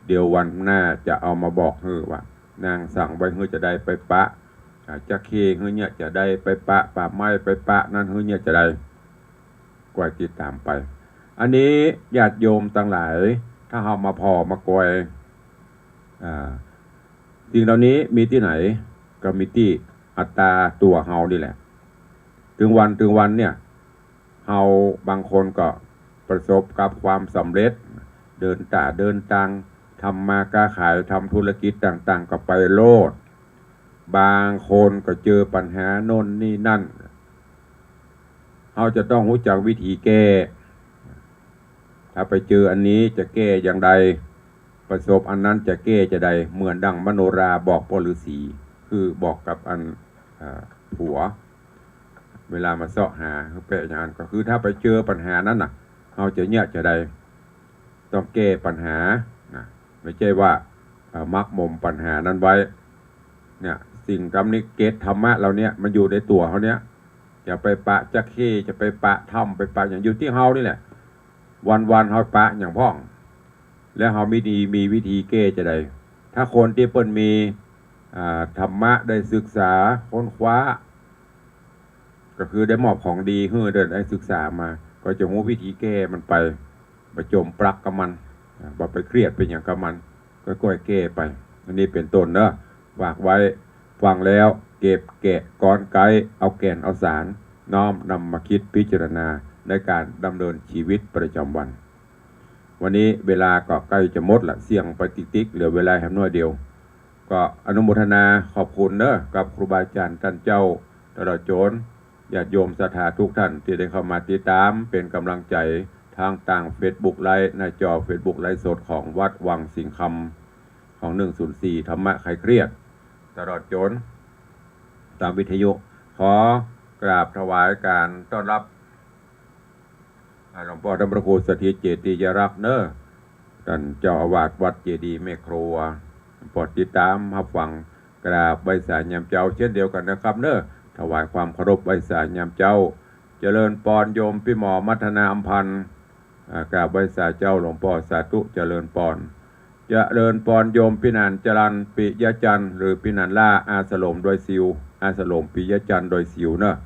เดี๋ยววันหน้าจะเอามาบอกหื้อว่า นางสั่งไว้หื้อจาใดไปปะ อ่า จั๊กเข้หื้อเยียะจาใดไปปะ ป่าไม้ไปปะนั่นหื้อเยียะจาใด ก็ติดต๋ามไป อันนี้ญาติโยมตังหลาย ถ้าเฮามาผ่อมากอย อ่า สิ่งเหล่านี้มีตี้ไหน ก็มีตี้อัตตาตั๋วเฮานี่แหละ ตึงวัน ตึงวันเนี่ย เฮาบางคนก็ประสบกับความสำเร็จ เดินต่าเดินตาง ทำมาค้าขาย ทำธุรกิจต่างๆ ก็ไปโลด บางคนก็เจอปัญหาโน่นนี่นั่น เฮาจะต้องฮู้จักวิธีแก้ ถ้าไปเจออันนี้จะแก้อย่างใด ประสบอันนั้นจะแก้จาใด เหมือนดังมโนราบอกป้อฤๅษี คือบอกกับอัน อ่า ผัว เวลามาเซาะหา แปะอย่างนั้น ก็คือถ้าไปเจอปัญหานั้นน่ะ เฮาจะเยียะจาใด ต้องแก้ปัญหานะ ไม่ใจ้ว่า เอ่อ หมกหมมปัญหานั้นไว้ เนี่ย สิ่งกำนี้ เกณฑ์ธรรมะเหล่าเนี้ย มันอยู่ในตั๋วเฮาเนี่ย จะไปปะจั๊กเข้ จะไปปะถ้ำ ไปปะหยัง อยู่ตี้เฮานี่แหละ วันๆ เฮาปะหยังพ่อง แล้วเฮามีดี มีวิธีแก้จาใด ถ้าคนตี้เปิ้นมี อ่า ธรรมะ ได้ศึกษาค้นคว้า ก็คือได้มอบของดีหื้อ ได้ ได้ศึกษามา ก็จะฮู้วิธีแก้มันไป บ่จมปลักกับมัน อ่า บ่ไปเครียดไปหยังกับมัน ค่อยๆ แก้ไป อันนี้เป๋นต้นเนาะ ฝากไว้ ฟังแล้วเก็บแกะกรอนไก เอาแก่นเอาสาร น้อมนำมาคิดพิจารณาในการดำเนินชีวิตประจำวัน วันนี้เวลาก็ใกล้จะหมดละ เสี่ยงไปติ๊กๆ เหลือเวลาแหมน้อยเดียว ก็อนุโมทนาขอบคุณเนอะ กับครูบาอาจารย์ต้านเจ้า ตลอดจ๋นญาติโยมศรัทธาทุกท่านตี้ได้เข้ามาติดต๋ามเป๋นก๋ำลังใจ๋ ทั้งตางเฟซบุ๊กไลฟ์ หน้าจอเฟซบุ๊กไลฟ์สดของวัดวังสิงห์คำ ของหนึ่งศูนย์สี่ ธรรมะคลายเครียด ตลอดจ๋นตางวิทยุ ขอกราบถวายการต้อนรับ อ่า หลวงป้อต้านพระครูสถิตเจติยรักษ์เนาะ ต้านเจ้าอาวาสวัดเจดีย์แม่ครัว โปรดติดต๋ามฮับฟัง กราบไหว้สายามเจ๊าเช่นเดียวกั๋นนะครับเนาะ ถวายความเคารพไหว้สายามเจ๊า เจริญปอนโยมปี้หมอมัทนาอำพันธ์ อ่า กราบไหว้สาเจ๊าหลวงป้อ สาธุ เจริญปอน เจริญปอนโยมปี้หนานจรัญ ปิยะจันทร์ หรือปี้หนานล่า อาสโลมดอยสิว อาสโลมปิยะจันทร์ดอยสิวเนาะ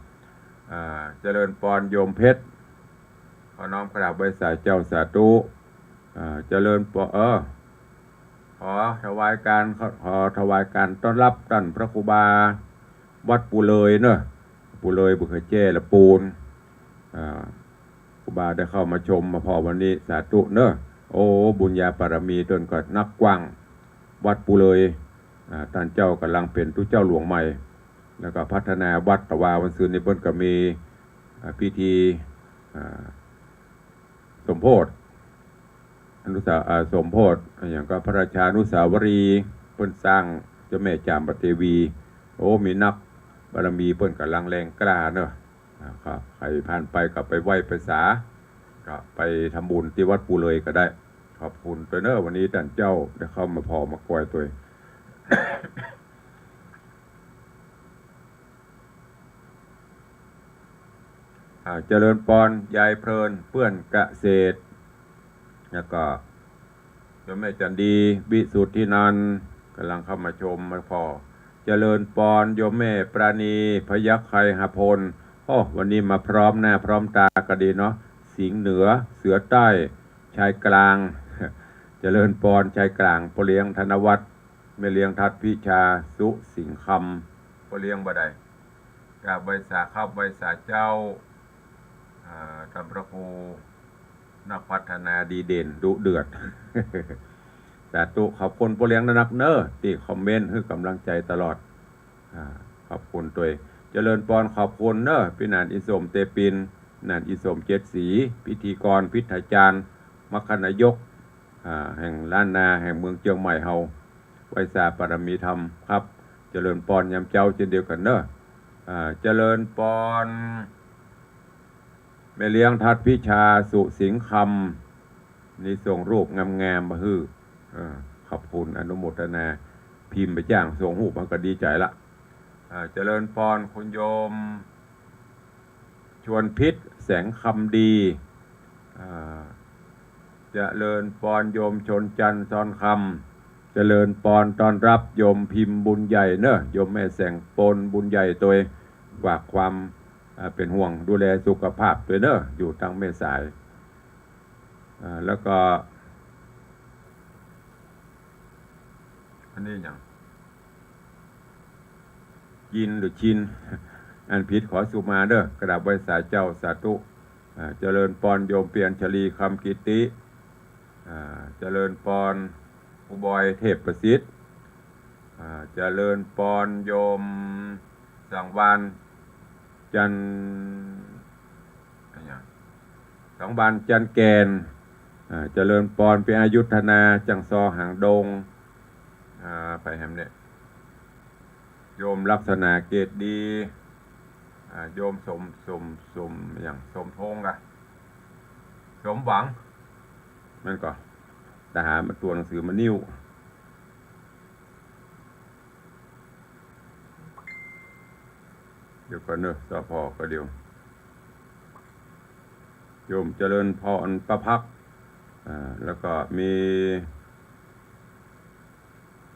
อ่า เจริญปอนโยมเพชร ขอน้อมกราบไหว้สาเจ๊า สาธุ อ่า เจริญปอน เออ ขอถวายการ ขอ ขอถวายการต้อนฮับต้านพระครูบา วัดปูเลยเนาะ ปูเลยบ่าเขือแจ้ละปูน อ่า ครูบาได้เข้ามาชมมาผ่อวันนี้ สาธุเนาะ โอ้ บุญญาบารมีต้นก็นักกว้าง วัดปูเลย อ่า ต้านเจ้าก่ำลังเป๋นตุ๊เจ้าหลวงใหม่ แล้วก็พัฒนาวัด แต่ว่าวันซืนนี้เปิ้นก็มี อ่า พิธี อ่า สมโภช อนุสา อ่า สมโภช อะหยังก็พระราชานุสาวรีย์ เปิ้นสร้างเจ้าแม่จามเทวี โอ้ มีนักบารมีเปิ้นก่ำลังแรงกล้าเนาะ อ่า ครับ ใผผ่านไปก็ไปไหว้ไปสา ก็ไปทำบุญตี้วัดปูเลยก็ได้ ขอบคุณตวยเนาะ วันนี้ต้านเจ้าได้เข้ามาผ่อมากอยตวย อ่า เจริญปอนยายเพลิน เปื้อนเกษตร แล้วก็โยมแม่จันดี วิสุทธินันท์ ก่ำลังเข้ามาชมมาผ่อ เจริญปอนโยมแม่ปราณี พยัคฆ์ไคหพล โอ้ วันนี้มาพร้อมหน้าพร้อมต๋ากั๋นดีเนาะ สิงห์เหนือ เสือใต้ ชายกลาง เจริญปอนชายกลาง ป้อเลี้ยงธนวัฒน์ แม่เลี้ยงทัดพิชา สุสิงห์คำ ป้อเลี้ยงบ่ได้ กราบไหว้สาครับ ไหว้สาเจ้า อ่า ต้านพระครูนักพัฒนาดีเด่นดุเดือด สาธุ ขอบคุณป้อเลี้ยงนักเนาะ ตี้คอมเมนต์หื้อก๋ำลังใจ๋ตลอด อ่า ขอบคุณตวย เจริญปอน ขอบคุณเนาะ ปี้หนานอีสมเตปิน หนานอีสมเจ็ดสี พิธีกร พิธาจารย์ มคคนายก อ่า แห่งล้านนา แห่งเมืองเจียงใหม่เฮา ไหว้สาบารมีธรรมครับ เจริญปอนยามเจ๊าเช่นเดียวกั๋นเนาะ อ่า เจริญปอน แม่เลี้ยงทัดพิชา สุสิงห์คำ นี่ส่งรูปงามๆ มาหื้อ เออ ขอบคุณ อนุโมทนา พิมพ์ไปจ้างส่งรูปมันก็ดีใจ๋ละ อ่า เจริญปอนคุณโยม ชวนพิษ แสงคำดี อ่า เจริญปอนโยมชนจันทร์ ซอนคำ เจริญปอนต้อนฮับโยมพิมพ์บุญใหญ่เนาะ โยมแม่แสงปนบุญใหญ่ตวย ฝากความ อ่า เป๋นห่วงดูแลสุขภาพตวยเนาะ อยู่ตางแม่สาย อ่า แล้วก็ อันนี้หยัง ยินหรือชิน อ่านผิดขอสุมาเนาะ กราบไหว้สาเจ้า สาธุ อ่า เจริญปอนโยมเปียรชลี คำกิติ อ่า เจริญปอนครูบอย เทพประสิทธิ์ อ่า เจริญปอนโยมสังวาลย์ จัน อะหยัง สังวาลย์ จันแก่น อ่า เจริญปอน เปียรอยุธนา จังซอ หางดง อ่า ไปแหมเนี่ย โยมลักษณะเกตดี อ่า โยมสม สม สม อะหยัง สมพงษ์กะ สมหวัง แม่นก่อ ทหารมาตรวจหนังสือมานิ้ว เดี๋ยวก่อนเนาะ สภ ก็เดี๋ยว โยมเจริญพรประภักษ์ อ่า แล้วก็มี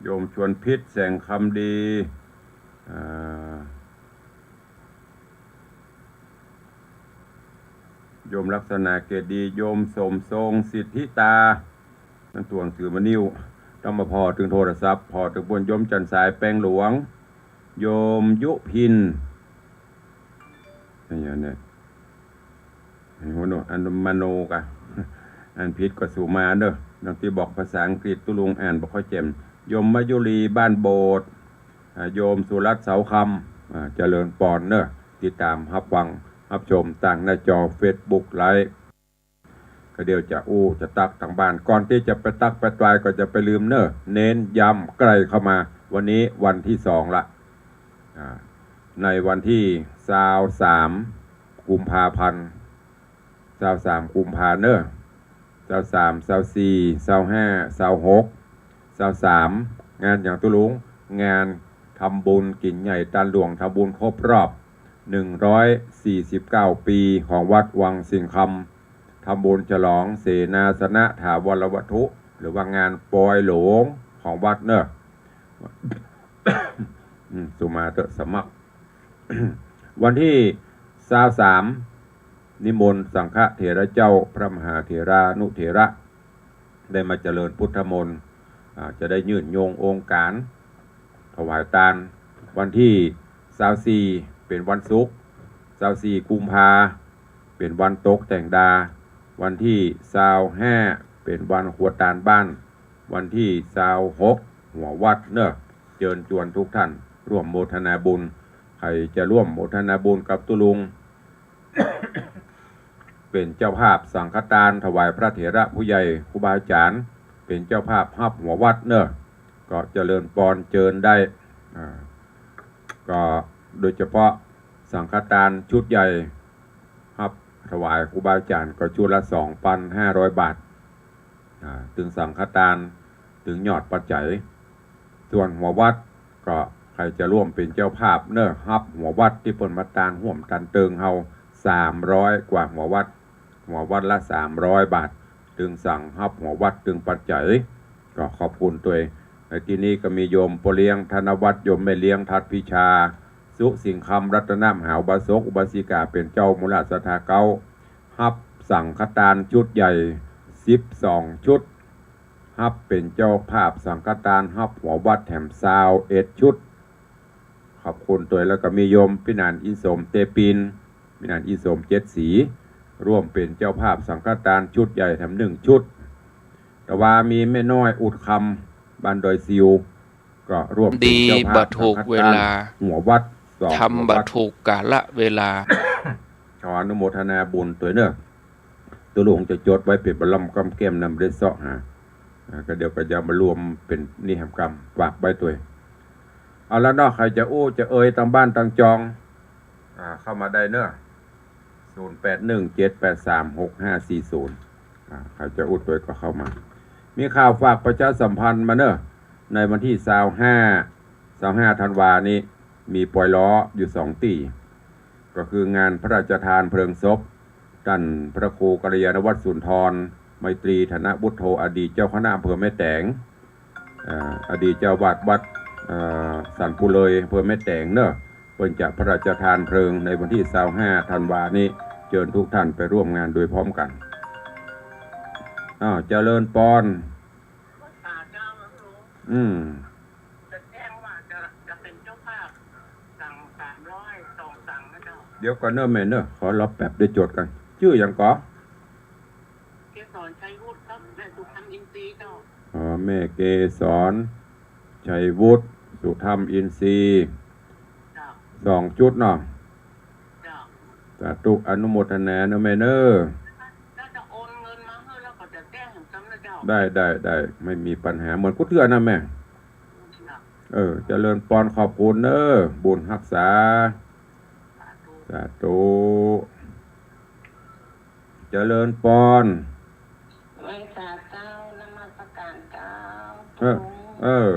โยมชวนพิษ แสงคำดี อ่า โยมลักษณะเกตดี โยมสมทรง สิทธิตา มันตรวจหนังสือมานิ้ว ต้องมาผ่อตึงโทรศัพท์ ผ่อตึงป้น โยมจันทร์สาย แปงหลวง โยมยุพิน อันนี้เนี่ย หัวโน อันมโนกะ อ่านผิดก็สุมาเนาะ ดังตี้บอกภาษาอังกฤษตุ๊ลุงอ่านบ่ค่อยแจ่ม โยมมายุรี บ้านโบสถ์ อ่า โยมสุรัตน์ เสาคำ อ่า เจริญปอนเนาะ ติดต๋ามฮับฟังฮับชมตางหน้าจอเฟซบุ๊กไลฟ์ ก็เดี๋ยวจะอู้จะตักตางบ้าน ก่อนตี้จะไปตักไปตวายก็จะไปลืมเนาะ เน้นย้ำใก้เข้ามา วันนี้วันตี้สองละ อ่า ในวันตี้ซาวสาม กุมภาพันธ์ ซาวสามกุมภาเน่อ ซาวสาม ซาวสี่ ซาวห้า ซาวหก ซาวสาม งานหยังตุ๊ลุง งานทำบุญกิ๋นใหญ่ตานหลวง ทำบุญครบรอบ หนึ่งร้อยสี่สิบเก้า ปี๋ของวัดวังสิงห์คำ ทำบุญฉลองเสนาสนะถาวรวัตถุ หรือว่างานปอยหลวงของวัดเน่อ อืม สุมาเต๊อะสมัคร วันตี้ซาวสาม นิมนต์สังฆเถระเจ้า พระมหาเถรานุเถระ ได้มาเจริญพุทธมนต์ อ่า จะได้ยื่นโยงองค์การ ถวายตาน วันตี้ซาวสี่ เป๋นวันศุกร์ ซาวสี่ กุมภา เป๋นวันตกแต่งดา วันตี้ซาวห้า เป๋นวันครัวตานบ้าน วันตี้ซาวหก หัววัดเน่อ เจิญจวนทุกท่านร่วมโมทนาบุญ ใผจะร่วมโมทนาบุญกับตุ๊ลุง เป๋นเจ้าภาพสังฆตานถวายพระเถระผู้ใหญ่ครูบาอาจ๋ารย์ เป๋นเจ้าภาพฮับหัววัดเน่อ ก็เจริญปอนเจิญได้ อ่า ก็โดยเฉพาะสังฆตานชุดใหญ่ ฮับถวายครูบาอาจ๋ารย์ก็ชุดละ สองปันห้าร้อย บาท อ่า ตึงสังฆตาน ตึงยอดปัจจัย ส่วนหัววัดก็ใผจะร่วมเป๋นเจ้าภาพเน่อ ฮับหัววัดตี้เปิ้นมาตานฮ่วมตานเติงเฮา สามร้อย กว่าหัววัด หัววัดละ สามร้อย บาท ตึงสังฮับหัววัดตึงปัจจัย ก็ขอบคุณตวย ในตี้นี้ก็มีโยมป้อเลี้ยงธนวัฒน์ โยมแม่เลี้ยงทัดพิชา สุสิงห์คำ รัตนมหาอุบาสกอุบาสิกา เป๋นเจ้ามูลศรัทธาเก๊า ฮับสังฆตานชุดใหญ่ สิบสอง ชุด ฮับเป๋นเจ้าภาพสังฆตานฮับหัววัดแถม ซาวเอ็ด ชุด ขอบคุณตวย แล้วก็มีโยมพินานอินสมเตปิน พินานอินสมเจ็ดสี ร่วมเป๋นเจ้าภาพสังฆตานชุดใหญ่แถมหนึ่งชุด แต่ว่ามีแม่น้อยอุดคำ บ้านดอยซิว ก็ร่วมเป๋นเจ้าภาพสังฆตานหัววัด สอง หัววัด ทำบ่ถูกกาละเวลา ขออนุโมทนาบุญตวยเน่อ ตุ๊ลุงจะจดไว้เป๋นบัลลัมก้อมแก้มนำได้เซาะหา อ่า ก็เดี๋ยวก็จะมารวมเป๋นนิแหมกำ ฝากไว้ตวย เอาละเนาะ ใผจะอู้จะเอ่ยตางบ้านตางจอง อ่า เข้ามาได้เน่อ ศูนย์แปดหนึ่งเจ็ดแปดสามหกห้าสี่ศูนย์ อ่า ใผจะอู้ตวยก็เข้ามา มีข่าวฝากประชาสัมพันธ์มาเน่อ ในวันตี้ซาวห้า ซาวห้าธันวานี้ มีปอยล้ออยู่สองตี้ ก็คืองานพระราชทานเพลิงศพ ต้านพระครูกัลยาณวัฒน์สุนทร ไมตรีธนบุตโธ อดีตเจ้าคณะอำเภอแม่แตง เอ่อ อดีตเจ้าอาวาสวัด เอ่อ สันปุเลย อำเภอแม่แตงเน่อ เปิ้นจะพระราชทานเพลิงในวันตี้ซาวห้าธันวานี้ เจิญทุกท่านไปร่วมงานโดยพร้อมกั๋น อ้าว เจริญปอน อืม จะแจ้งว่าจะ จะเป๋นเจ้าภาพ สั่งสามร้อย สองสั่งนะเจ้า เดี๋ยวก่อนเน่อแม่เน่อ ขอรอแป๊บ เดี๋ยวจดก่อน จื้อหยังก่อ เกสร ชัยวุฒิครับ แม่สุธรรมอินทรีย์เจ้า อ๋อ แม่เกสร ชัยวุฒิ สุธรรมอินทรีย์ เจ้า สองชุดเนาะ เจ้า สาธุ อนุโมทนาเน่อแม่เน่อ ถ้าจะโอนเงินมาหื้อแล้วก็จะแจ้งแหมกำนะเจ้า ได้ ได้ ได้ ไม่มีปัญหา เหมือนกู้เตื้อนะแม่ เจ้า เออ เจริญปอน ขอบคุณเน่อ บุญฮักษา สาธุ สาธุ เจริญปอน ไหว้สาเจ้า นมัสการเจ้า เออ เออ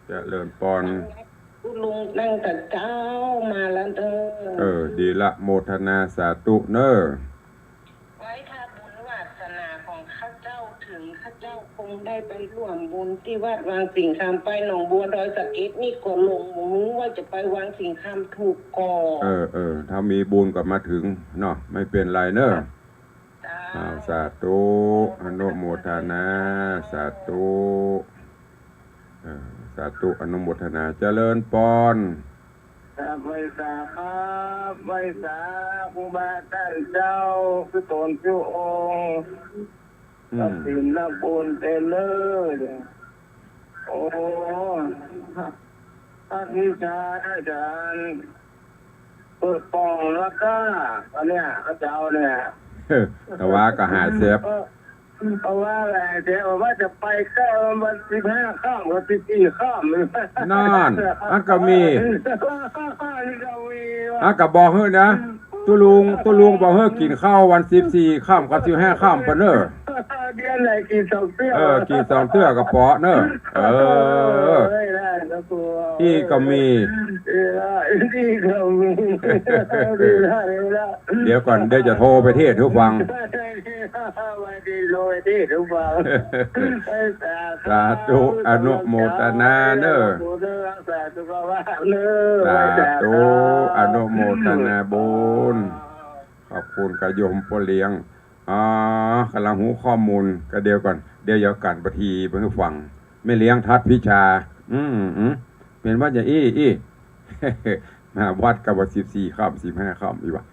เจริญปอน ตุ๊ลุงนั่งกับเจ้ามาแล้วเด้อ เออ ดีละ โมทนาสาธุเน่อ ไว้ถ้าบุญวาสนาของข้าเจ้าถึง ข้าเจ้าคงได้ไปร่วมบุญตี้วัดวังสิงห์คำ ไปหนองบัวดอยสะเก็ดนี่ก็หลงบ่ฮู้ว่าจะไปวังสิงห์คำถูกก่อ เออ เออ ถ้ามีบุญก็มาถึงเนาะ ไม่เป๋นไรเน่อ เจ้า อ้าว สาธุ อนุโมทนา สาธุ เออ สาธุ อนุโมทนา เจริญปอน ครับ ไหว้สาครับ ไหว้สาครูบาต้านเจ้า กู้ต๋นกู้องค์ อืม รับศีลรับบุญเต๊อะเน่อ โอ้ พระวิชาอาจ๋ารย์ เปิดป่องแล้วก็ อันเนี้ย ข้าเจ้าเนี่ย แต่ว่าก็หายเสีย เออ เพราะว่าอะไร เดี๋ยวว่าจะไปก็วันสิบห้าค่ำกับสิบสี่ค่ำ นั่น อันก็มี อันก็มีว่ะ อันก็บอกหื้อนะ ตุ๊ลุง ตุ๊ลุงบ่หื้อกิ๋นข้าววันสิบสี่ค่ำกับสิบห้าค่ำปะเน่อ เดือนไหนกิ๋นสองเตื้อ เออ กิ๋นสองเตื้อก็ปอเน่อ เออ เออ อี้ก็มี เออ อี้ก็มี เดี๋ยวก่อน เดี๋ยวจะโทรไปเทศน์หื้อฟัง โทรไปเทศน์หื้อฟัง สาธุ อนุโมทนาเน่อ สาธุ อนุโมทนาบุญ ขอบคุณกะโยมป้อเลี้ยง อ๋อ ก่ำลังฮู้ข้อมูล กะเดี๋ยวก่อน เดี๋ยวจะก๋านบัญชีไปหื้อฟัง แม่เลี้ยงทัดพิชา อืม อืม เป๋นว่าจะอี้ อี้ มาวัดก็ว่าสิบสี่ค่ำ สิบห้าค่ำอี้วะ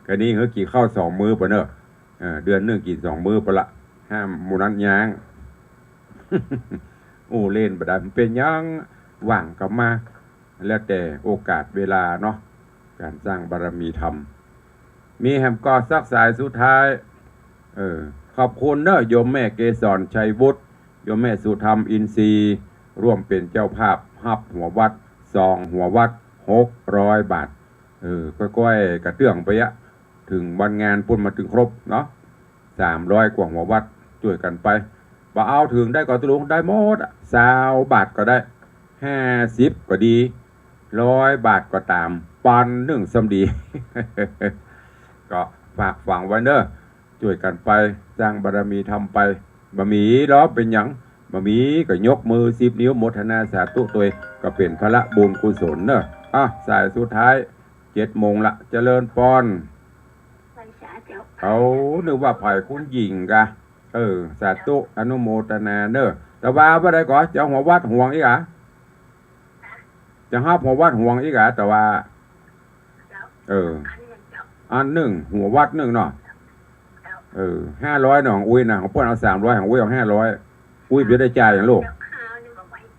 กะนี้หื้อกิ๋นข้าวสองมื้อปะเน่อ เออ เดือนนึ่งกิ๋นสองมื้อปะละ ห้ามหมู่นั้นย้าง อู้เล่นบ่ได้ มันเป๋นหยัง ว่างก็มา แล้วแต่โอกาสเวลาเนาะ ก๋านสร้างบารมีธรรม มีแหมก่อสักสายสุดท้าย เออ ขอบคุณเน่อ โยมแม่เกสรชัยวุฒิ โยมแม่สุธรรมอินทรีย์ ร่วมเป๋นเจ้าภาพฮับหัววัด สองหัววัด หกร้อยบาท เออ ก้อยๆ กระเตื้องไปอะ เถิงวันงานปู๊นมันเถิงครบเนาะ สามร้อยกว่าหัววัด จ้วยกั๋นไป บ่เอาเถิงได้ก่อตุ๊ลุง ได้หมดอะ ซาวบาทก็ได้ ห้าสิบก็ดี ร้อยบาทก็ต๋าม ปันนึ่งซ้ำดี ก็ฝากฝังไว้เน่อ จ้วยกั๋นไป สร้างบารมีธรรมไป บ่มีหรอกเป๋นหยัง บ่มีก็ยกมือสิบนิ้ว โมทนาสาธุตวย ก็เป๋นผละบุญกุศลเน่อ อ่ะ สายสุดท้าย เจ็ดโมงละ เจริญปอน เอา นึกว่าฝ่ายคุณหญิงกะ เออ สาธุ อนุโมทนาเน่อ แต่ว่าบ่ได้ก่อ จะเอาหัววัดหวงอี้กะ จะฮับหัววัดหวงอี้กะ แต่ว่า เออ อันนึ่ง หัววัดนึ่งเนาะ เออ ห้าร้อยเนาะ ของอุ๊ยนะ ของเปิ้นเอาสามร้อย ของอุ๊ยเอาห้าร้อย อุ๊ยบ่ได้จ่ายหยังลูก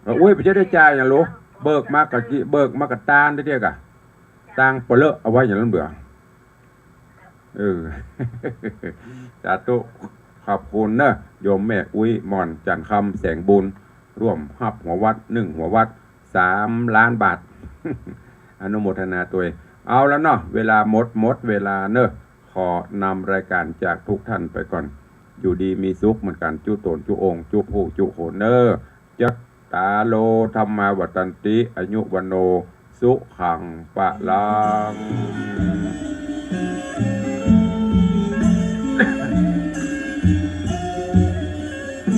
เออ อุ๊ยบ่ได้จ่ายหยังลูก เบิกมาก็จิ เบิกมาก็ตานเตี้ยๆ กะ ตังค์เปลอะเอาไว้อย่างนั้นเบื่อ เออ สาธุ ขอบคุณเน่อ โยมแม่อุ๊ยหม่อน จันทร์คำ แสงบุญ ร่วมฮับหัววัด นึ่งหัววัด สามล้านบาท อนุโมทนาตวย เอาละเนาะ เวลาหมด หมดเวลาเน่อ ขอนำรายการจากทุกท่านไปก่อน อยู่ดีมีสุขเหมือนกั๋น จุ๊ต๋นจุ๊องค์ จุ๊ผู้จุ๊คนเน่อ จัตตาโล ธัมมา วัฑฒันติ อายุ วัณโณ สุขัง พลัง